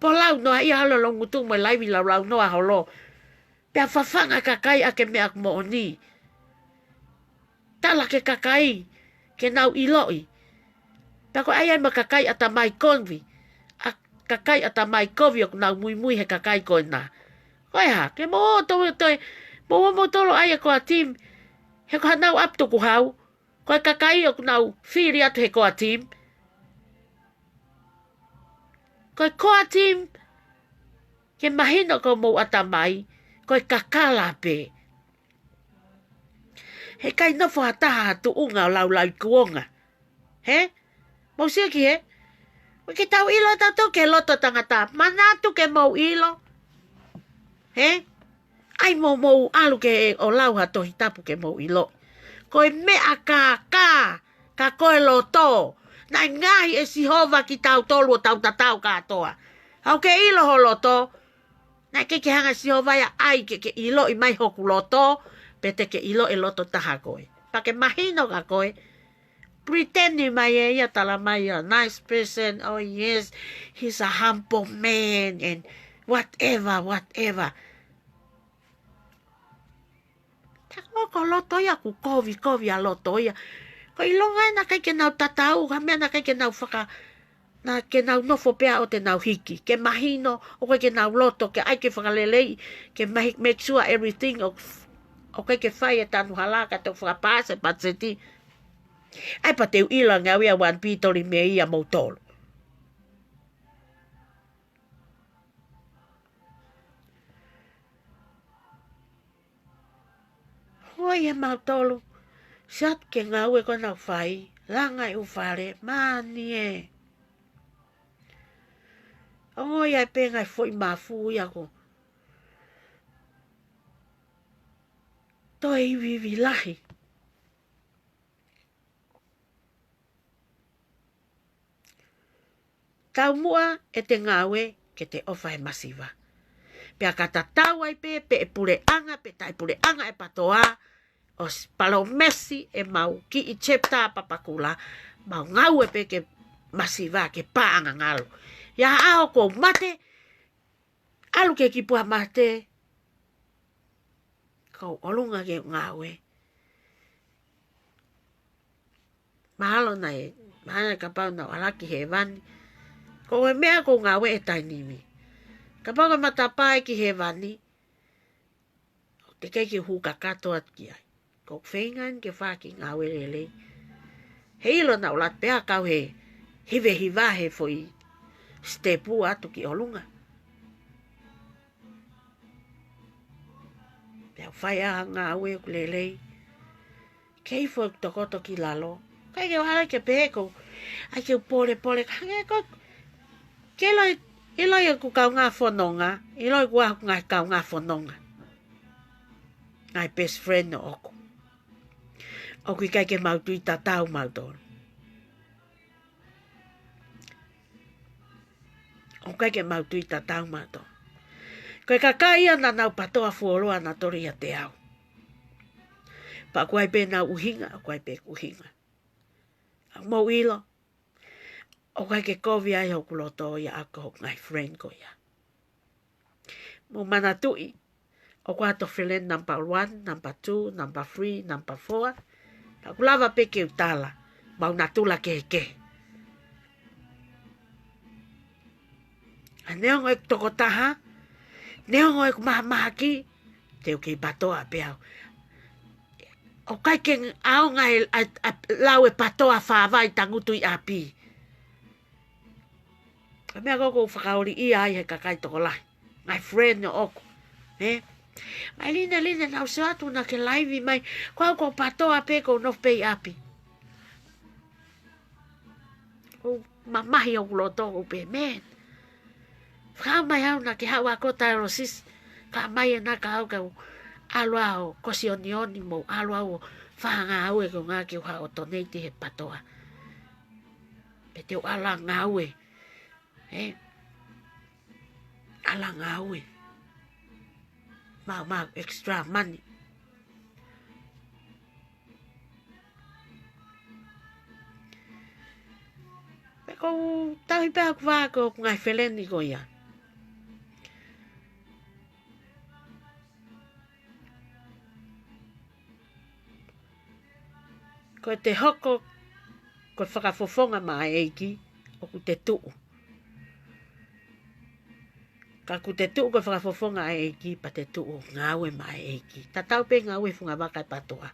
Pō launoa ia holo lo ngutu mo e laivi laulau noa holo. Pea fafanga kakai ʻaki e meʻa moʻoni. Tala ki he kakai, ke nau ʻiloʻi. Pea ko e ʻai ai mo e kakai ʻatamai kovi. ʻA, kakai ʻatamai kovi ʻoku nau muimui he kakai ko ena. Ko e hā, ke mou toe, toe, mou moutolu ʻai e core team. He ko hanau ʻapi tukuhau. Ko e kakai ʻoku nau fili atu he core team. Ko e core team, ke mahino ki homou ʻatamai, ko e kakala pē. Heʻikai nofo ha taha ha tuʻunga ʻo laulau kuonga. Hē? Mou sio ki hē? ʻOku ʻikai ke tau ʻilo tautolu ki he loto tangata. Manatu ke mou ʻilo. Hē? ʻAi mou, mou ʻalu ke ʻo lau ha Tohi Tapu ke mou ʻilo. Ko e meʻa kākā, ka ko e loto. Naʻe ngaohi ʻe Sihova kitautolu ʻo tau tatau kātoa. Haʻu ke ʻilo ho loto. Naʻe ʻikai ke hanga ʻe Sihova ia ʻai ke ke ʻiloʻi mai hoku loto, pe te ke ʻilo e loto taha koe. Pea ke mahino kia koe, pretend mai ʻe ia talamai ia, nice person, oh yes, he's a humble man, and whatever, whatever. Ka ko e loto ia ʻoku kovi, kovi ʻa e loto ia. Ko e ʻilonga ia naʻe ʻikai ke nau tatau, ka meʻa naʻe ʻikai ke nau faka-, naʻa ke nau nofo pē ʻo te nau hiki. Ke mahino, ʻoku ʻikai ke nau loto, ke ʻai ke fakaleleiʻi, ke mahi-, make sure everything, ʻo, ʻoku ʻikai ke fai e tanu hala, ka te fakapāsi e patiseti. ʻAi pea te u ʻilo ngāue ʻa One Peter ʻi mei ʻa moutolu. Hoi e mautolu, sio atu ki he ngāue ko ena ʻoku fai, langa e ʻū fale, mani ē. Ongoʻi ai pē ngaahi foʻi mafu ia ko. Toe iviivi lahi. Taumuʻa ʻete ngāue ke te ʻofa he masiva. Pea ka tatau ai pē pe ʻe puleʻanga pe taʻepuleʻanga e PTOA, ʻosi palōmesi ʻemau kiʻi chapter Papakura, mau ngāue pē ke masiva ke paʻanga ngalo. ʻI he ʻaho ʻoku ou mate, ʻalu ki he kipuha mate, ʻoku ou ʻolunga ke ngāue. Mahalo naʻe, mahalo naʻe kapau naʻa ku ʻalu ki hēvani. Ko e meʻa ʻoku ou ngāue he taimi ni. Kapau ko e matapā ʻe ki hēvani, ʻoku teʻeki ke u hū kakato atu ki ai. ʻOku ou feinga eni ke fai ha kiʻi ngāue lelei. Heiʻilo naʻa ku ʻalu pē ʻo kau he hivehiva he foʻi sitepu atu ki ʻolunga. Pea u fai ʻa e ngāue ʻoku lelei. Kei foʻi tokoto ki lalo. ʻIkai ke u ala ke pehē ʻoku ou, ʻai ke u pōlepole, ka hangē ko, ke ʻilo, ʻilo ʻeku kaungā fononga, ʻilo ʻeku ʻaho ngaahi kaungā fononga. Ngaahi best friend ʻoʻoku. ʻOku ʻikai ke mau tui tatau mautolu. ʻOku ʻikai ke mau tui tatau mautolu. Ko e kakai ia naʻa nau PATOA fuoloa nautolu ʻiate au. Pea ʻoku ʻi ai pē ʻenau ʻuhinga, ʻoku ʻi ai pē ʻeku ʻuhinga. ʻOku mou ʻilo, ʻoku ʻikai ke kovi ai hoku loto ia ʻaʻaku ko hoku ngaahi friend ko ia. Mou manatuʻi, ʻoku ʻi ai hoto friend number one, number two, number three, number four. Pea ʻoku lava pē ke u tala, mau natula kehekehe. ʻA neongo ʻeku tokotaha, neongo ʻeku mahamahaki, te u kei PATOA pē au. ʻOku ʻikai ke ʻaonga e, ʻa, ʻa, lau e PATOA fāvai tangutu ʻi ʻapi. Ko e meʻa ko ē ʻoku ou fakaoliʻia ai he kakai tokolahi. Ngaahi friend ʻoʻoku. Ē? Mai Line, Line, naʻa ku sio atu naʻa ke laivi mai. Ko au ʻoku ou PATOA pē ʻoku ou nofo pē ʻi ʻapi. ʻOku mamahi hoku loto ʻoku ou pehē, man. Fakaʻamu mai au naʻa ke haʻu ʻa ko taero sis. Ka mai ena ka au ka u ʻalu au ʻo kosionioni mo ʻalu au ʻo fai ha ngāue ko e ʻuhinga ke u haʻu ʻo donate he PATOA. Pe te u ʻalu ʻo ngāue. Ē? ʻAlu ʻo ngāue. Mau, mau extra money. Pea ʻoku ou tauhi pē ʻeku vā ko hoku ngaahi feleni ko ia. Ko ʻete hoko ko e fakafofonga maʻa e ʻEiki, ʻoku te tuʻu. Ka ʻoku te tuʻu ko e fakafofonga ʻa e ʻEiki, pea te tuʻu ngāue maʻa e ʻEiki. Tatau pē ngāue he funga vaka ʻo e PATOA.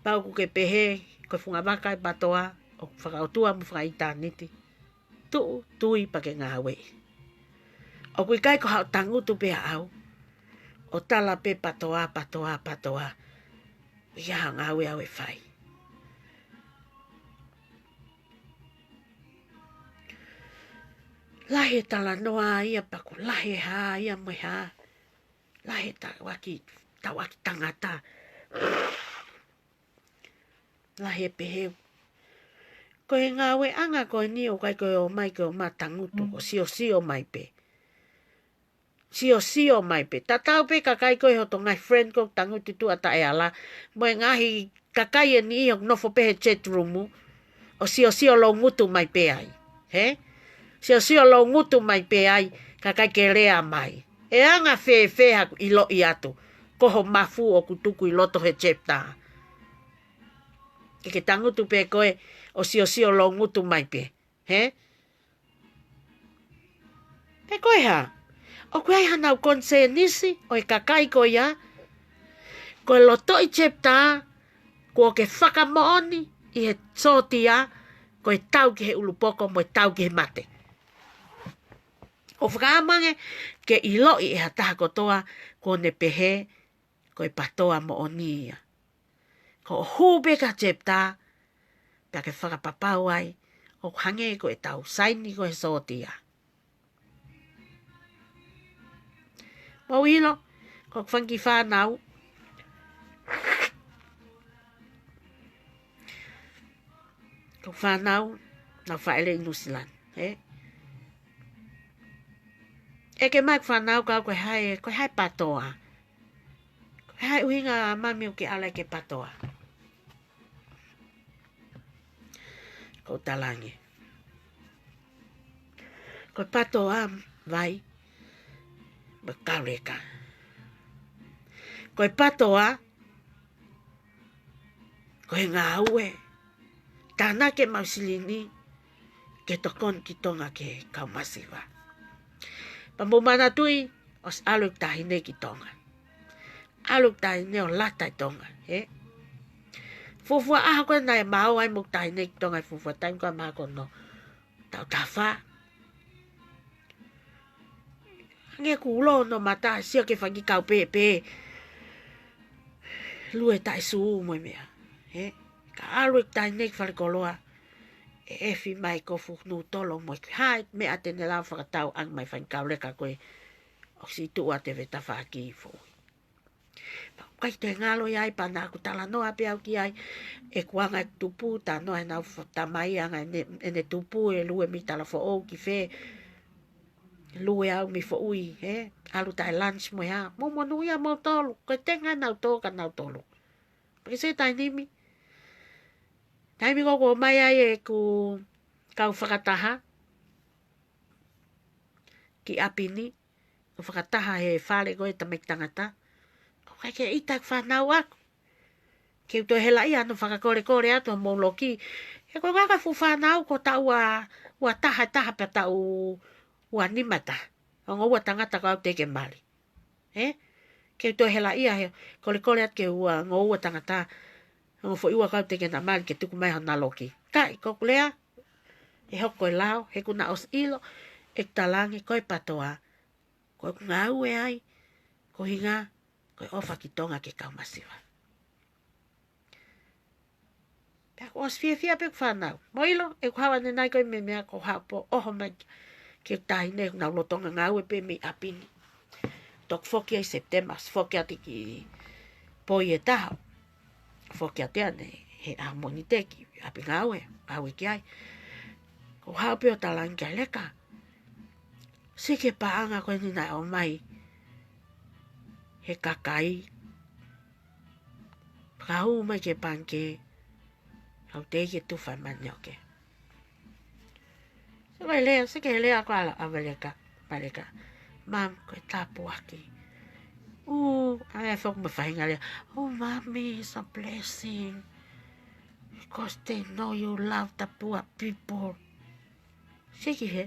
Pea ʻoku ke pehē, ko e funga vaka ʻo e PATOA, ʻoku fakaʻotua mo fakaʻitāniti. Tuʻu, tui pea ke ngāueʻi. ʻOku ʻikai ko haʻo tangutu pē ʻa au. ʻO tala pē PATOA, PATOA, PATOA. ʻIa ha ngāue ʻoku ke fai. Lahi e talanoa ia pea ʻoku lahi e hā ia mo e hā. Lahi e tauʻaki, tauʻaki tangata. Lahi e pehē. Ko e ngāueʻanga ko eni ʻoku ʻikai ko e ō mai ke ō mai tangutu, ko e siosio mai pē. Siosio mai pē. Tatau pē kakai ko ē hoto ngaahi friend ko ē tangutu tuʻa taʻeala. Mo e ngaahi kakai eni ʻoku nofo pē he chat room. ʻO siosio loungutu mai pē ai. Hē? Siosio loungutu mai pē ai, kakai ke lea mai. ʻE anga-fēfē haku ʻiloʻi atu. Ko ho mafu ʻoku tuku ʻi loto he chapter. Ke ke tangutu pē koe, ʻo siosio loungutu mai pē. Hē? Pe ko e hā? ʻOku ʻi ai hanau konisēnisi ʻo e kakai ko ia. Ko e lotoʻi chapter, kuo ke fakamoʻoni ʻi he sōtia, ko e tau ki he ʻulupoko mo e tau ki he mate. ʻO fakaʻamu ange ke ʻiloʻi ʻe ha taha kotoa, kuo ne pehē, ko e PATOA moʻoni ia. Ko hoʻo hū pē ki ha chapter, pea ke fakapapau ai, ʻoku hangē ko e tau saini ko e sōtia. Mou ʻilo, ko e fanga kiʻi fānau. Ko e fānau, naʻa ku fāʻele ʻi Nuʻusila ni, ē? ʻEke mai e fānau kau ko hai, ko hai PATOA. Ko hai ʻuhinga mami ʻoku ke ʻalu ai ki he PATOA. Ko e talange. Ko e PATOA vai, mo e kauleka. Ko e PATOA, ko e ngāue. Tānaki ʻemau silini, ke tokoni ki Tonga ki he kau masiva. Pea mou manatuʻi, ʻosi ʻalu e taʻahine ki Tonga. ʻAlu e taʻahine ʻo lata ʻi Tonga, ē? Fuofua ʻaho ko ē naʻe ma ō ai mo e taʻahine ki Tonga he fuofua taimi ko ē ʻema akoʻi hono Taʻu taha fā. Hangē kuo lō hono mata, sio ki he fanga kiʻi kau pēpē. Lue taʻe sū mo e meʻa. He? Ka ʻalu e taʻahine ki falekoloa. ʻE ʻefi mai ko fu nu tolo mo e hā e meʻa te ne lava fakatau ange mai fanga kau leka ko ē. ʻOku siʻi tuʻu atu e tafaʻaki foʻui. Pea ʻikai te ngalo ia ai pea naʻa ku talanoa pē au ki ai. ʻE kuanga e tupu, talanoa ʻenau f-, tamai anga ʻene, ʻene tupu ʻe lue mei Talafoʻou ki fē. Lue au mei foʻui, he? ʻAlu taʻe lunch mo e hā. Mo monūʻia moutolu, ko e tenga ʻenau tō kia nautolu. Pea ke se taimi ni. Taimi ko ē kuo ʻomai ai ʻeku kau fakataha ki ʻapi ni, ʻo fakataha he fale ko ē tamaiki tangata. ʻOku ʻikai ke ʻita e fānau ʻaku. Ke u toe helaʻia hono fakakolekole atu homou loki. He ko e ngaahi fuʻu fānau ko e taʻu ua, ua taha taha pea taʻu ua nima taha. Ongo ua tangata ko au teʻeki ke mali. He? Ke u toe helaʻia he kolekole atu ki he ua, ongo ua tangata. Ongo foʻi ua ko au teʻeki ke na mali ke tuku mai hona loki. Kae, ko ʻeku lea, ʻe hoko e lao, he kuo na ʻosi ʻilo, ʻeku talange, ko e PTOA. Ko ʻeku ngāue ai, ko e ʻuhinga, ko e ʻofa ki Tonga ki he kau masiva. Pea kuo ʻosi fiefia pē ʻeku fānau. Mou ʻilo, ʻeku haʻu ʻanenai ko e meʻa, meʻa ko e haʻu pē ʻo ʻoho mai ki he taʻahine, ʻoku nau lolotonga ngāue pē mei ʻapi ni. Toki foki ai September, foki atu ki Poi ʻe taha. Foki atu ʻanenai, he ʻaho Mōnite ki ʻapi ngāue, ngāue ki ai. Ko e haʻu pē ʻo talange ki ai leka. Sio ki he paʻanga ko eni naʻe ʻomai he kakai. Fakahū mai ki he pangikē, kau teʻeki ke tufa e mane ʻoku. Sio ki he lea, sio ki he lea ko ē ʻa Valeka, Valeka. Mum, ko e tāpuaki. Ū, ʻai foki mo e faʻahinga lea. Oh, Mommy, it's a blessing. Because they know you love the poor people. Sio ki he,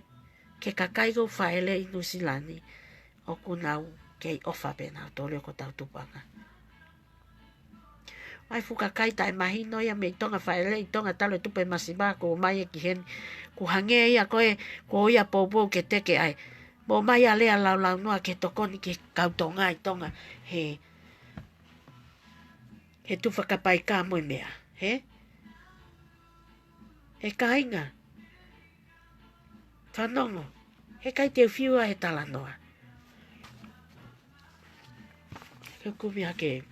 ki he kakai ko ē ʻoku fāʻele ʻi Nuʻusila ni, ʻoku nau kei ʻofa pē nautolu ia ki hotau tupuʻanga. ʻAi fuʻu kakai taʻemahino ia mei Tonga, fāʻele ʻi Tonga talu e tupu e masiva kuo ʻomai ia ki heni. Kuo hangē ia ko ē, kuo ʻosi ia poupou ke teke ai. Mou ʻomai ʻa e lea laulaunoa ke tokoni ki he kau Tonga ʻi Tonga. He, he tufa kapaika mo e meʻa. He? ʻE kāinga. Fanongo. He ʻikai te u fiu ʻa e talanoa. Ke u kumi hake.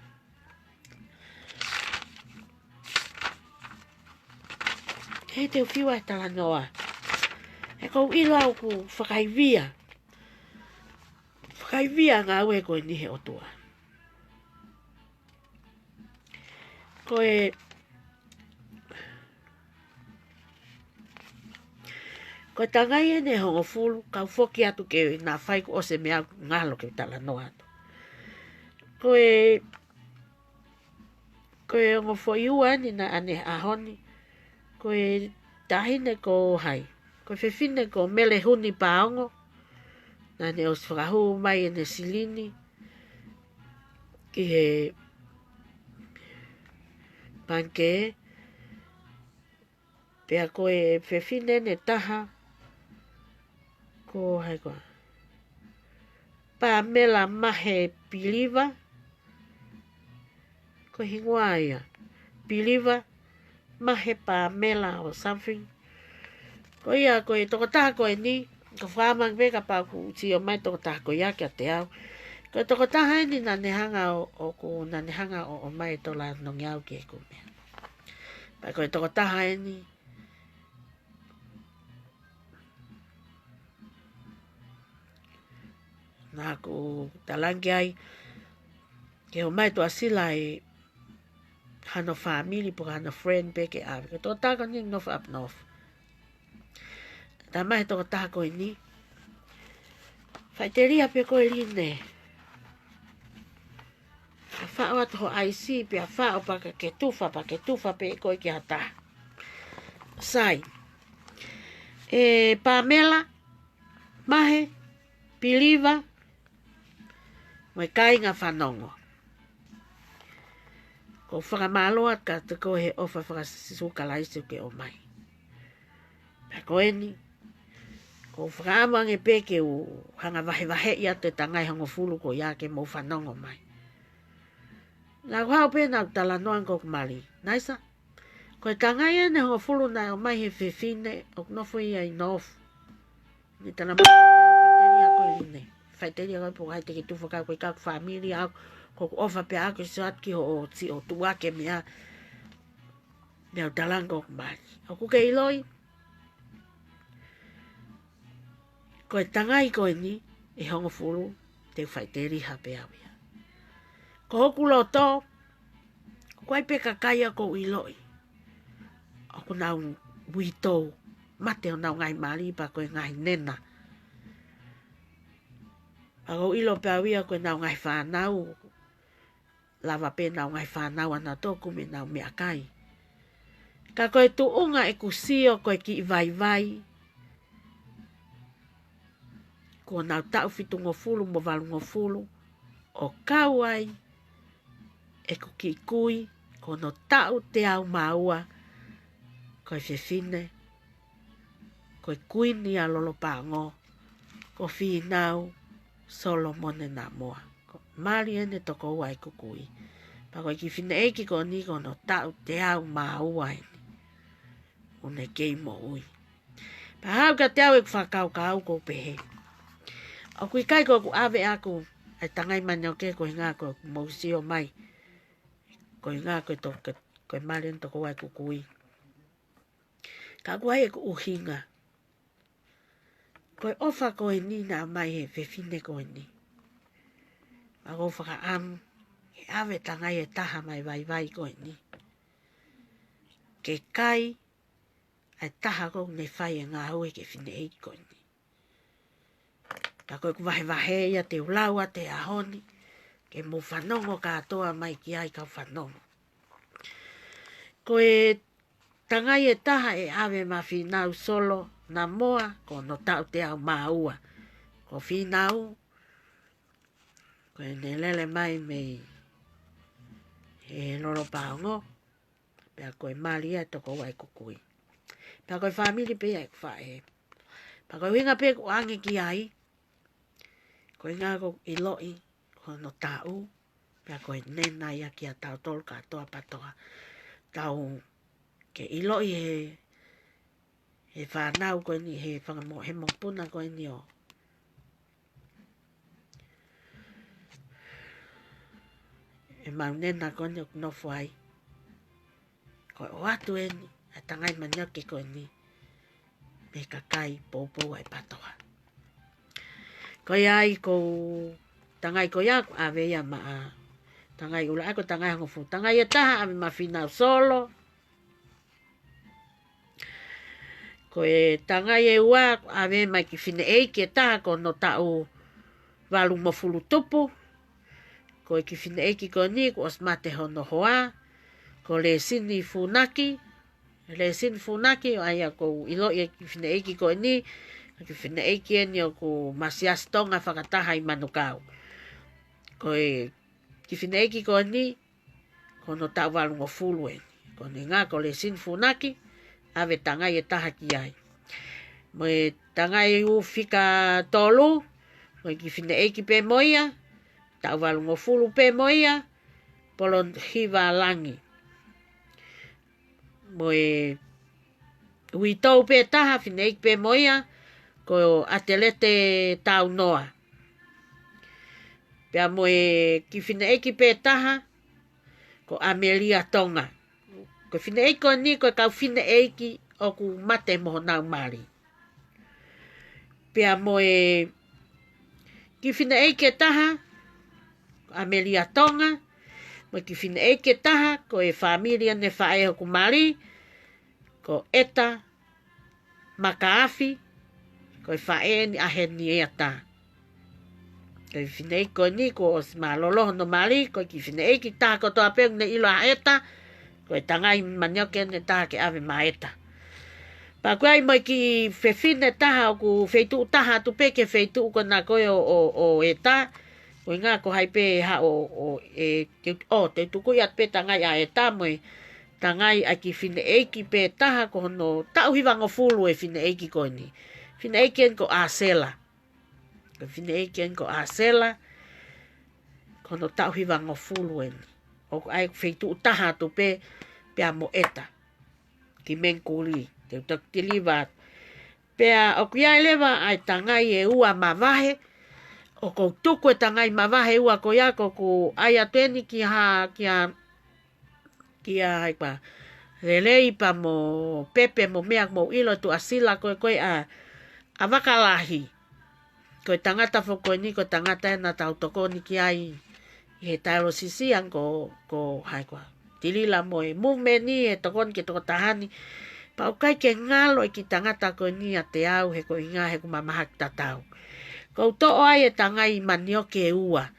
He te u fiu ʻa e talanoa. He ʻoku ou ʻilo au ʻoku fakaivia. Fakaivia ngāue ko eni he ʻOtua. Ko e, ko e tangai ʻeni ʻe hongofulu, kau foki atu ke na fai kuo ʻosi e meʻa ngalo ke talanoa atu. Ko e, ko e ongo foʻi ua ʻeni naʻa ne ʻaho ni, ko e taʻahine ko hai. Ko e fefine ko Mele Huni Paongo, naʻa ne ʻosi fakahū mai ʻene silini ki he pangikē, pea ko e fefine ʻeni ʻe taha, ko hai koā. Pamela Mahe Piliva, ko e hingoa ia. Piliva, Mahe Pamela or something. Ko ia, ko e tokotaha ko eni, ko e fakamangi pē kapau ʻoku sio mai tokotaha ko ia kiate au. Ko e tokotaha ʻeni naʻa ne hanga ʻo, ʻoku naʻa ne hanga ʻo, ʻomai e tola nongi au ki heʻeku meʻa. Pea ko e tokotaha ʻeni, naʻa ku talange ai, ke ʻomai Tuʻasila ʻe hano fāmili pe ko hano friend pē ke ʻave. Ko e tokotaha ko eni nofo up north. Talamai he tokotaha ko eni. Faʻiteliha pē ko e line. ʻA faʻo atu ho ʻaisi, pea faʻo pea ke tufa, pea ke tufa pē ko ē ki ha taha. Sai. ʻE Pamela, Mahe, Piliva, mo e kāinga fanongo. ʻOku ou fakamālō atu kiate koe he ʻofa faka-Sīsū Kalaisi ʻoku ke ʻomai. Pea ko eni, ʻOku ou fakaʻamu ange pē ke u hanga vahevaheʻi atu e tangai hongofulu ko ia ke mou fanongo mai. Naʻa ku haʻu pē naʻa ku talanoa ange ko ʻeku mali. Naisa, ko e tangai ʻeni hongofulu naʻe ʻomai he fefine ʻoku nofo ia ʻi Nofu. Ni tana mai faʻiteliha ko eni. Faʻiteliha ko e pokai te ke tufa ka ko e kaku fāmili au, ko ʻeku ʻofa pē au ke sio atu ki hoʻo siʻi ʻotua ke meʻa, meʻa ʻoku talanga ko ʻeku mali. ʻOku ke ʻiloʻi, ko e tangai ko eni ʻe hongofulu, te u faʻiteliha pē au ia. Ko hoku loto, ʻoku ʻi ai pē kakai ʻoku ou ʻiloʻi ʻoku nau uitou, mate honau ngaahi mali pea ko e ngaahi nena. Pea ʻoku ou ʻilo pē au ia ko ʻenau ngaahi fānau, lava pē ʻenau ngaahi fānau ʻanautolu ʻo kumi ʻenau meʻakai. Ka ko e tuʻunga ʻeku sio ko e kiʻi vaivai, ko honau taʻu fitungofulu mo valungofulu, ʻo kau ai ʻeku kiʻi kui, ko hono taʻu teau mā ua, ko e fefine, ko e kuini ʻa Lolopaongo, ko Fīnau Solomone Namoa. Ko e mali ʻeni ʻe toko ua ʻeku kui. Pea ko e kiʻi fineʻeiki ko eni ko hono taʻu teau mā ua ʻeni. ʻOku ne kei moʻui. Pea haʻu kiate au ʻeku fakakaukau ʻoku ou pehē, ʻoku ʻikai ko ʻeku ʻave ʻaku ʻa e tangai manioke koeʻuhinga ko ʻeku mou sio mai, koeʻuhinga ko e to-, ko e, ko e mali ʻeni toko ua ʻeku kui. Ka ʻoku ʻi ai ʻeku ʻuhinga. Ko e ʻofa ko eni naʻe ʻomai he fefine ko eni. Pea ʻoku ou fakaʻamu ke ʻave tangai ʻe taha mei he vaivai ko eni ke kai ʻa e taha ʻoku ne fai e ngāue ki he fineʻeiki ko eni. Ka ko ʻeku vahevahe ia te u lau atu he ʻaho ni, ke mou fanongo kātoa mai ki ai kau fanongo. Ko e tangai ʻe taha ʻe ʻave maʻa Fīnau Solo Namoa, ko hono taʻu teau mā ua. Ko Fīnau, ko ʻene lele mai mei he Lolopaongo, pea ko e mali ia ʻe toko ua ʻeku kui. Pea ko e fāmili pē ia ʻeku faʻē. Pea ko e ʻuhinga pē ʻoku ou ʻange ki ai, koeʻuhinga ʻoku ou ʻiloʻi ko hono taʻu, pea ko e nena ia kiate kitautolu kātoa PATOA. Tau ke ʻiloʻi he, he fānau ko eni, he fanga mo-, he mokopuna ko eni ʻo ʻemau nena ko eni ʻoku nofo ai. Ko e ʻoatu eni ʻa e tangai manioke ko eni mei he kakai poupou ʻa e PATOA. Ko ia ai ko e tangai ko ia ʻoku ʻave ia maʻa, tangai ʻuluaki ko e tangai hongofulu. Tangai ʻe taha ʻave maʻa Fīnau Solo. Ko e tangai ʻe ua ʻave maʻa e kiʻi fineʻeiki ʻe taha ko hono taʻu valungofulu tupu. Ko e kiʻi fineʻeiki ko eni kuo ʻosi mate hono hoa, ko Lēsini Funaki. Lēsini Funaki, ʻa ia ʻoku ou ʻiloʻi e kiʻi fineʻeiki ko eni, kiʻi fineʻeiki eni ʻoku masiasi Tonga fakataha ʻi Manukau. Ko e kiʻi fineʻeiki ko eni, ko hono taʻu valungofulu eni. Ko ʻene ngāue ko Lēsini Funaki, ʻave tangai ʻe taha ki ai. Mo e tangai ʻe fika tolu, mo e kiʻi fineʻeiki pē mo ia, taʻu valungofulu pē mo ia, Polohiva Langi. Mo e uitou pē taha, fineʻeiki pē mo ia, ko ʻAtelete Taunoa. Pea mo e kiʻi fineʻeiki pē taha, ko ʻAmelia Tonga. Ko e fineʻeiki ko eni, ko e kau fineʻeiki ʻoku mate mo honau mali. Pea mo e kiʻi fineʻeiki ʻe taha, ko ʻAmelia Tonga, mo e kiʻi fineʻeiki ʻe taha, ko e fāmili ʻa ʻene faʻē ʻoku mali, ko ʻEta Makaafi, ko e faʻē eni ʻa Henieta. Ko e fineʻeiki ko eni kuo ʻosi mālōlō hono mali, ko e kiʻi fineʻeiki taha kotoa pē ʻoku ne ʻilo ʻa ʻEta, ko e tangai manioke eni ʻe taha ke ʻave maʻa ʻEta. Pea ʻoku ʻi ai mo e kiʻi fefine taha ʻoku feituʻu taha atu pē ki he feituʻu ko ena ko ē ʻo, ʻo, ʻo ʻEta, koeʻuhinga ko hai pē ʻe haʻu ʻo, ʻo, ʻe, te u, ʻo, te u tukuʻi atu pē tangai ʻa ʻEta mo e tangai ʻa e kiʻi fineʻeiki pē taha ko hono taʻu hivangofulu e fineʻeiki ko eni. fineʻeiki eni ko ʻAsela. Ko e fineʻeiki eni ko ʻAsela, ko hono taʻu hivangofulu eni. ʻOku ʻi ai e feituʻu taha atu pē, pea mo ʻEta, ki Mengkuli, te u toki tiliva atu. Pea ʻoku ʻi ai leva ʻa e tangai ʻe ua mavahe, ʻoku ou tuku e tangai mavahe ʻe ua ko ia, ko ʻeku ʻai atu eni kia, kia, kia hai koā, Lelei pea mo Pepe mo meʻa, mou ʻilo e tuʻasila ko ē ko ē ʻa, ʻa Vakalahi. Ko e tangata foki ko eni, ko e tangata ē naʻa tau tokoni ki ai ʻi he taelosisi ʻa ē ko, ko hai koā, Tilila mo e mumeni ʻe tokoni ki he tokotaha ni. Pea ʻoku ʻikai ke ngalo e kiʻi tangata ko eni ʻiate au he ko e ʻuhinga he ʻoku ma mahaki tatau. Kuo u toʻo ai e tangai manioke ʻe ua.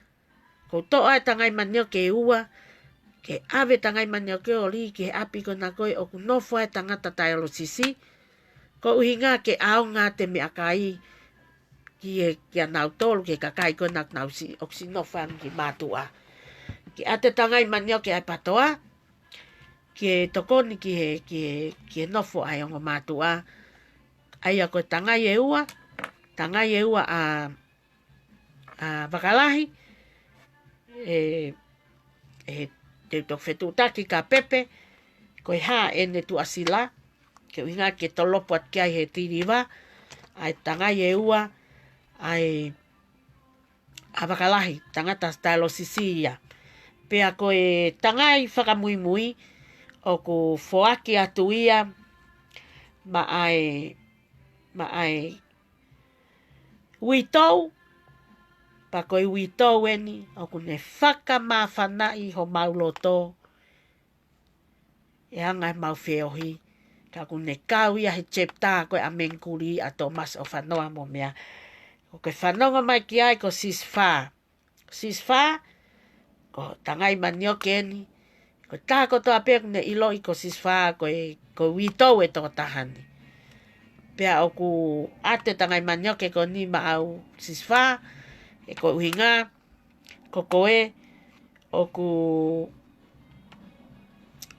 Kuo u toʻo ai e tangai manioke ʻe ua, ke ʻave e tangai manioke ʻo lī ki he ʻapi ko ena ko ē ʻoku nofo ai e tangata taelosisi. Ko e ʻuhinga ke ʻaonga ʻa e meʻakai ki he, kia nautolu, ki he kakai ko ena ʻoku nau siʻi, ʻoku siʻi nofo ange ki mātuʻa. Ke ʻave e tangai manioke ʻa e PATOA, ke tokoni ki he, ki he, ki he nofo ʻa e ongo mātuʻa. ʻA ia ko e tangai ʻe ua, tangai ʻe ua ʻa, ʻa Vakalahi, ʻe, ʻe, te u toki fetuʻutaki kia Pepe, ko e hā ʻene tuʻasila, ke ʻuhinga ke tolopo atu ki ai he tiliva, ʻa e tangai ʻe ua, ʻa e, ʻa Vakalahi, tangata taelosisi ia. Pea ko e tangai fakamuimui, ʻoku foaki atu ia, maʻa e, maʻa e uitou, pea ko e uitou eni, ʻoku ne fakamāfanaʻi homau loto, ʻe anga ʻemau feohi, ka ʻoku ne kau ia he chapter ko ē ʻa Mengkuli ʻa Thomas ʻOfanoa mo meʻa. ʻOku ke fanongo mai ki ai ko Sisifā. Sisifā, ko e tangai manioke eni, ko e taha kotoa pē ʻoku ne ʻiloʻi ko Sisifā, ko e, ko e uitou e tokotaha ni. Pea ʻoku ʻave e tangai manioke ko eni maʻau Sisifā, he ko e ʻuhinga, ko koe, ʻoku,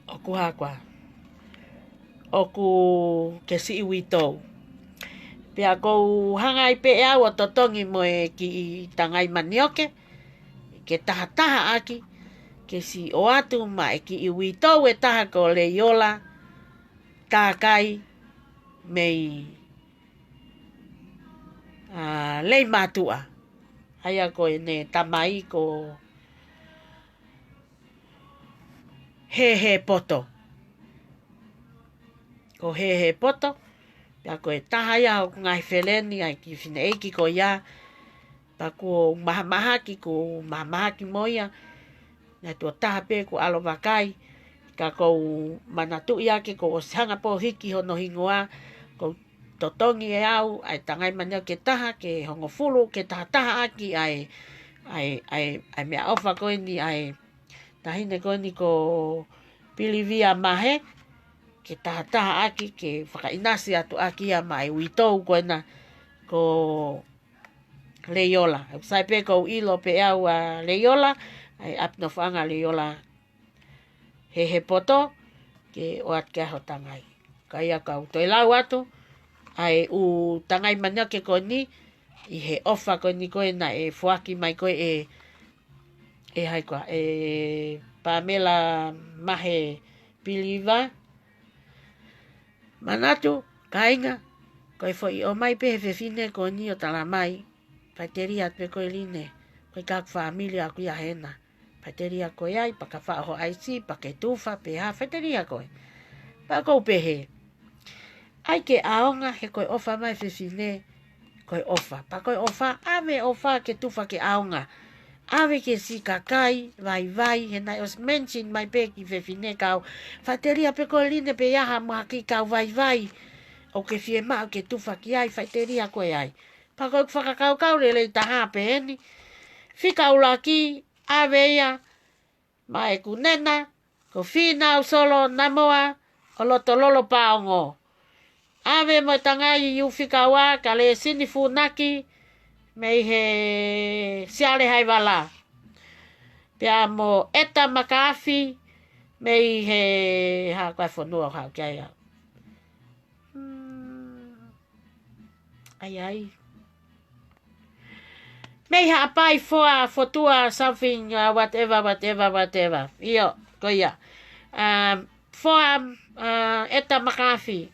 ʻoku hā koā, ʻoku ke siʻi uitou. Pea ʻoku ou hanga ai pē ʻe au ʻo totongi mo e kiʻi tangai manioke, ke tahataha ʻaki, ke siʻi ʻoatu maʻa e kiʻi uitou ʻe taha ko Leiola Takai mei, ʻa, Leimātuʻa. ʻA ia ko ʻene tamai ko Hehepoto. Ko Hehepoto, pea ko e taha ia ʻoku ngaahi feleni ʻa e kiʻi fineʻeiki ko ia, pea kuo u mahamahaki, kuo u mahamahaki mo ia, naʻe tuʻo taha pē kuo ʻalu ʻo vakai, ka ʻoku ou manatuʻi ʻaki kuo ʻosi hanga pē ʻo hiki hono hingoa, kuo u totongi ʻe au ʻa e tangai manioke ʻe taha, ki he hongofulu, ke tahataha ʻaki ʻa e, ʻa e, ʻa e, ʻa e meʻaʻofa ko eni ʻa e taʻahine ko eni ko Pilivia Mahe, ke tahataha ʻaki, ke fakaʻinasi atu ʻaki ia maʻa e uitou ko ena ko Leiola. ʻOku sai pē kuo u ʻilo pē ʻe au ʻa Leiola, ʻa e ʻapi nofoʻanga ʻa Leiola Hehepoto, ke ʻoatu ki ai ho tangai. Ka ia ka u toe lau atu, ʻa e ʻū tangai manioke ko eni, ʻi he ʻofa ko eni ko ē naʻe foaki mai ko ē ʻe, ʻe hai koā, ʻe Pamela Mahe Piliva. Manatu, kāinga, ko e foʻi ʻomai pē he fefine ko eni ʻo tala mai, faʻiteliha atu pē koe Line, ko e kaku fāmili ʻaku ia hena. Faʻiteliha koe ai, pea ka faʻo ho ʻaisi, pea ke tufa, pe hā, faʻiteliha koe. Pea ʻoku ou pehē, ʻai ke ʻaonga he ko e ʻofa mai fefine, ko e ʻofa. Pea ko e ʻofa, ʻave ʻofa ke tufa ke ʻaonga. ʻAve ke siʻi kakai vaivai, he naʻe ʻosi mention mai pē ki he fefine kau, faʻiteliha pē koe Line pe ʻi ai haʻamo kiʻi kau vaivai ʻoku ke fiemaʻu ke tufa ki ai, faʻiteliha koe ai. Pea ko ʻeku fakakaukau lelei taha pē eni. Fika ʻuluaki, ʻave ia maʻa ʻeku nena, ko Fīnau Solo Namoa ʻo Lotololo Paongo. ʻAve mo e tangai ʻi ʻUfikaua kia Lēsini Funaki mei he Siale Haivala. Pea mo ʻEta Makaafi mei he, hā koā e fonua ʻoku haʻu ki ai au. Hmm. Ai, ai. Mei Haʻapai, Foa Fotua something, uh, whatever, whatever, whatever. ʻIo, ko ia. Um, Foa, uh, ʻEta Makafi.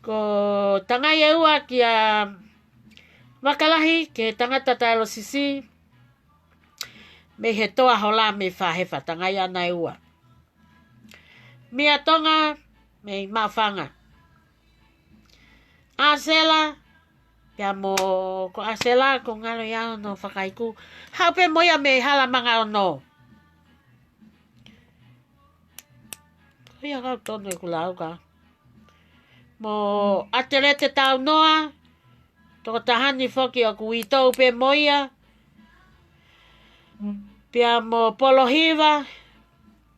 Ko Tangai ʻe ua kia Vakalahi, ki he tangata Tailosisi. Mei he Toa Hola mei Fahefa, Tangai ʻana ʻe ua. Mia Tonga, mei Maʻufanga. ʻAsela, pea mo ko ʻAsela, ko ngalo ia ʻo hono fakaiku. Haʻu pē mo ia mei Hala Manga Ono. Ko ia kau tonu ʻeku lau ka. Mo ʻAtelete Taunoa, tokotaha ni foki ʻoku uitou pē mo ia. Pea mo Polohiva,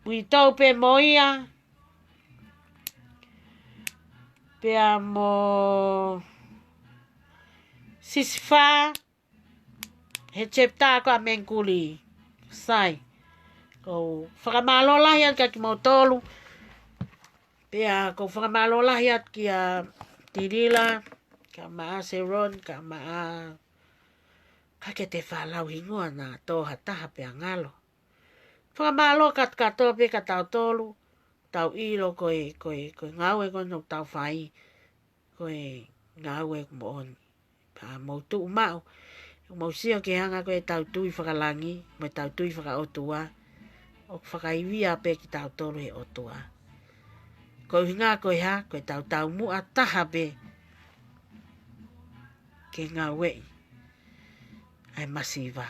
uitou pē mo ia. Pea mo Sisifa, he chapter ko ē ʻa Mengkuli. Sai. ʻOku ou fakamālō lahi atu kia kimoutolu. Pea ʻoku ou fakamālō lahi atu kia Tilila, kia Maʻa Seron, kia Maʻa, ka ke te falau hingoa na tō ha taha pea ngalo. Fakamālō katoa pē kia tautolu, tau ʻilo ko e, ko e, ko e ngāue ko ē ʻoku tau fai, ko e ngāue moʻoni. Pea mou tuʻu maʻu, mou sio ki he anga ko ē ʻetau tui fakalangi, mo ʻetau tui fakaʻotua, ʻoku fakaivia pē kitautolu ʻe he ʻOtua. Ko e ʻuhinga ko e hā, ko ʻetau taumuʻa taha pē ke ngāueʻi ʻa e masiva.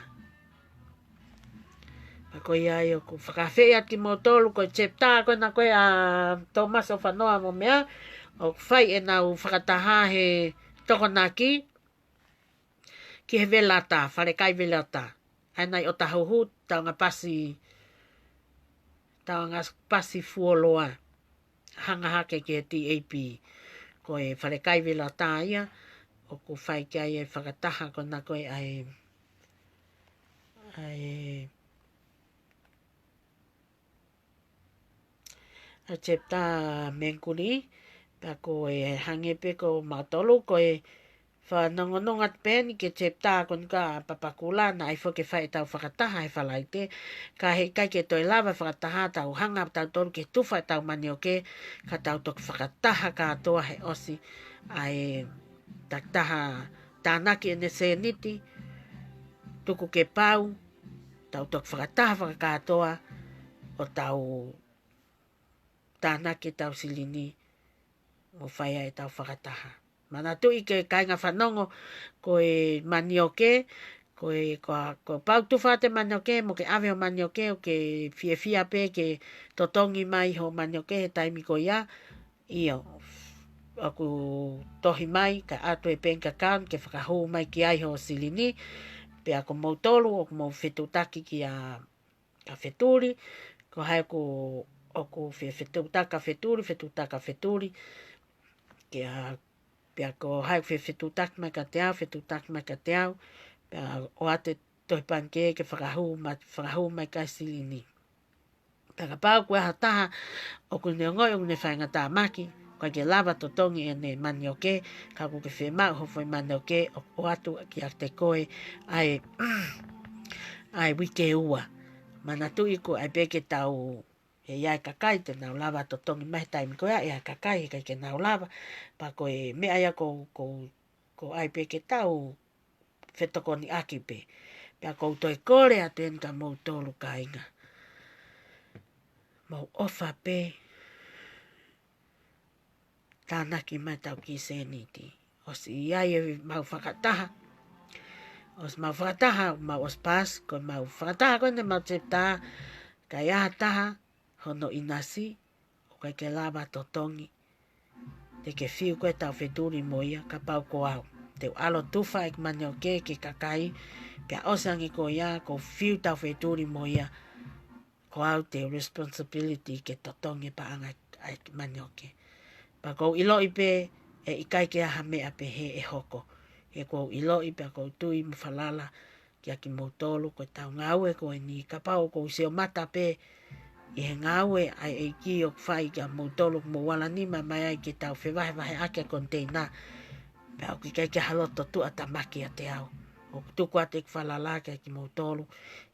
Pea ko ia ai ʻoku fakaafeʻi atu kimoutolu, ko e chapter ko ena ko ē ʻa Thomas ʻOfanoa mo meʻa, ʻoku fai ʻenau fakataha he Tokonaki, ki he Velata, Falekai Velata. ʻA ena ʻi ʻOtahuhu, taunga pasi, taunga pasi fuoloa. Hanga hake ki he T A P. Ko e Falekai Velata ia, ʻoku fai ki ai e fakataha ko ena ko ē ʻa e, ʻa e, ʻa e chapter Mengkuli, pea ko e hangē pē ko mautolu, ko e fanongonongo atu pē eni ki he chapter ko ena ʻa Papakura, naʻe ʻai foki ke fai ʻetau fakataha he Falaite, ka heʻikai ke toe lava fakataha tau hanga tautolu ke tufa ʻetau manioke, ka tau toki fakataha kātoa he ʻosi ʻa e takitaha tānaki ʻene sēniti, tuku ke pau, tau toki fakataha fakakātoa, ʻo tau tānaki ʻetau silini, mo fai ai ʻetau fakataha. Manatuʻi ke kāinga fanongo, ko e manioke, ko e, ko a, ko e pau tufa atu e manioke, mo ke ʻave ho manioke, ʻoku ke fiefia pē ke totongi mai ho manioke he taimi ko ia, ʻio, ʻoku tohi mai, kae ʻatu e bank account, ke fakahū mai ki ai ho silini, pea ko moutolu, ʻoku mou fetuʻutaki kia, kia Fetuli, ko hai ʻoku, ʻoku fe-, fetuʻutaki kia Fetuli, fetuʻutaki kia Fetuli, kia, pea ko hai ʻoku fe-, fetuʻutaki mai kiate au, fetuʻutaki mai kiate au, pea ʻoatu e tohi pangikē ke fakahū ma-, fakahū mai ki ai e silini. Pea kapau ko ha taha ʻoku ne ongoʻi ʻoku ne faingataʻa mahaki, ʻoku ʻikai ke lava totongi ʻene manioke, ka ʻoku ke fiemaʻu ho foʻi manioke ʻo, ʻoatu kiate koe ʻa e, ʻa e uike ua. Manatuʻi ʻoku ʻai pē ke tau, ʻe ʻi ai e kakai te nau lava totongi mai he taimi ko ia, ʻe ʻi ai e kakai heʻikai ke nau lava, pea ko e meʻa ia ʻoku, ʻoku, ʻoku ʻai pē ke tau fetokoniʻaki pē. Pea ʻoku ou toe kole atu eni kia moutolu kāinga. Mou ʻofa pē, tānaki mai ʻetau kiʻi sēniti. ʻOsi ʻi ai ʻemau fakataha. ʻOsi ʻemau fakataha, mau ʻosi paasi, ko ʻemau fakataha ko eni ʻemau chapter, ka ʻi ai ha taha, hono ʻinasi, ʻoku ʻikai ke lava totongi. Te ke fiu koe ʻetau fetuli mo ia, kapau ko au. Te u ʻalu ʻo tufa ʻeku manioke ki he kakai, pea ʻosi ange ko ia, ʻoku ou fiu ʻetau fetuli mo ia, ko au te u responsibility ke totongi e paʻanga ʻa e manioke. Pea ʻoku ou ʻiloʻi pē, ʻe ʻikai ke ʻi ai ha meʻa pehē ʻe hoko. He ʻoku ou ʻiloʻi pea ʻoku ou tui mo falala, kia kimoutolu, ko ʻetau ngāue ko eni, kapau ʻoku ou sio mata pē ʻi he ngāue ʻa e ʻEiki ʻoku fai kia moutolu, ʻoku mou ala nima mai ai ke tau fevahevaheʻaki ʻa e koniteina. Pea ʻoku ʻikai ke ha loto tuʻatamaki ʻiate au. ʻOku tuku atu ʻeku falala kiate kimoutolu,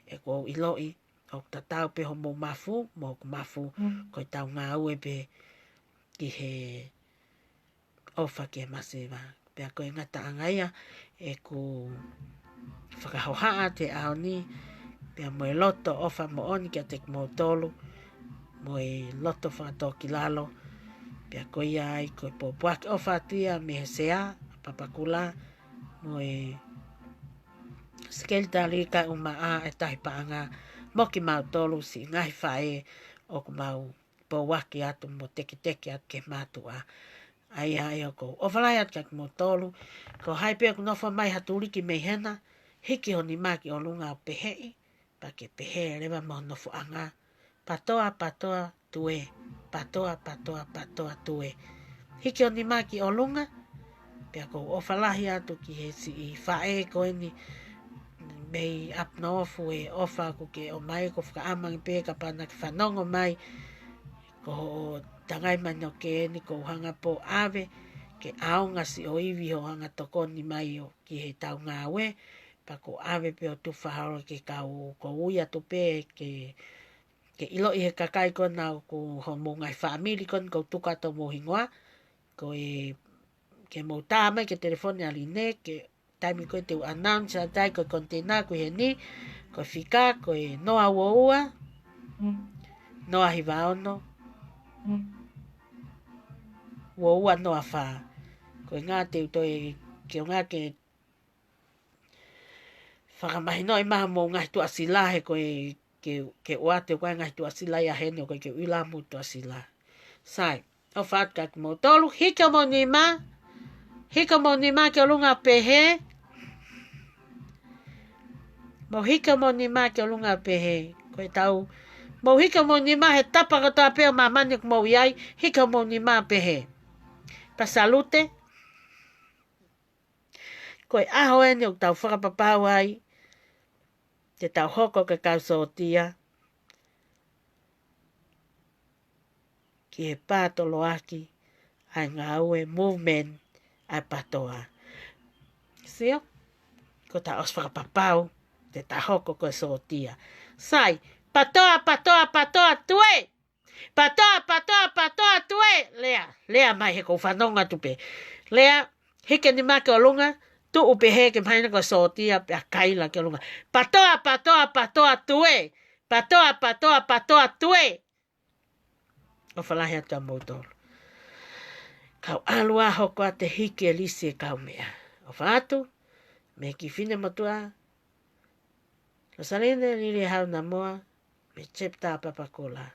he ʻoku ou ʻiloʻi ʻoku tatau pē hoʻomou mafu mo hoku mafu, ko ʻetau ngāue pē ki he ʻofa ki he masiva. Pea ko e ngataʻanga ia ʻeku fakahohaʻa he ʻaho ni, pea mo e loto ʻofa moʻoni kiate kimoutolu, mo e loto fakatōkilalo. Pea ko ia ai ko e pōpoaki ʻofa atu ia mei he Sea ʻa Papakura, mo e Sekelitali Kaeʻumaʻā ʻa e Tahi Paʻanga, mo kimautolu siʻi ngaahi faʻē ʻoku mau pōpoaki atu mo teketeke atu ki he mātuʻa. ʻA ia ʻoku ou ʻofa lahi atu kiate kimoutolu. Ko hai pē ʻoku nofo mai ha tuliki mei hena, hiki ho nima ki ʻolunga ʻo peheʻi, pea ke pehē leva mo ho nofoʻanga: Patoa, patoa, tuē. Patoa, patoa, patoa, tuē. Hiki ho nima ki ʻolunga. Pea ʻoku ou ʻofa lahi atu ki he siʻi faʻē ko eni mei ʻApinoofu, he ʻofa ʻoku ke ʻomai, ʻoku ou fakaʻamangi pē kapau naʻa ke fanongo mai, ko hoʻo tangai mai noke eni, ʻoku ou hanga pē ʻo ʻave ke ʻaonga siʻo ivi hoʻo hanga tokoni mai ʻo ki heʻetau ngāue. Pea ʻoku ou ʻave pē ʻo tufa holo ki he kau, ʻoku ou ui atu pē ke, ke ʻiloʻi ʻe he kakai ko ena ʻoku hoʻomou ngaahi fāmili ko ena ʻoku ou tuku atu homou hingoa, ko e, ke mou tā mai ki he telefoni ʻa Line, ki he taimi ko ē te u announce atu ai, ko e container ko eni, ko e fika ko e noa ua ua, noa hiva ono, ua ua noa fā. Ko e ʻuhinga te u toe, ke ʻuhinga ke fakamahinoʻi mai homou ngaahi tuʻasila, he ko e, ke, ke ʻoatu ʻe koe ngaahi tuʻasila ia heni, ʻoku ʻikai ke u ʻilo homou tuʻasila. Sai, ʻofa atu kiate kimoutolu, hiki homou nima, hiki homou nima ki ʻolunga ʻo pehē, mou hiki homou nima ki ʻolunga ʻo pehē, ko ʻetau, mou hiki homou nima he tapa kotoa pē ʻo māmani ʻoku mou ʻi ai, hiki homou nima ʻo pehē. Pea salute, ko e ʻaho eni ʻoku tau fakapapau ai te tau hoko ko e kau sōtia ki he pātoloaki ʻa e ngāue movement ʻa e patoa. Sio? Ko ʻetau ʻosi fakapapau te tau hoko ko e sōtia. Sai, patoa, patoa, patoa, tuē! Patoa, patoa, patoa, tuē! Lea, lea mai he ʻoku ou fanongo atu pē. Lea, hiki ho nima ki ʻolunga, tuʻu pehē ke mahino ko e sōtia, pea kaila ki ʻolunga: Patoa, patoa, patoa, tuē! Patoa, patoa, patoa, tuē! ʻOfa lahi atu kiate kimoutolu. Kau ʻalu ā ʻo hoko atu e hiki e lisi e kau meʻa. ʻOfa atu, mei he kiʻi finemotuʻa Losaline Lilihauna Moa, mei he chapter ʻa Papakura.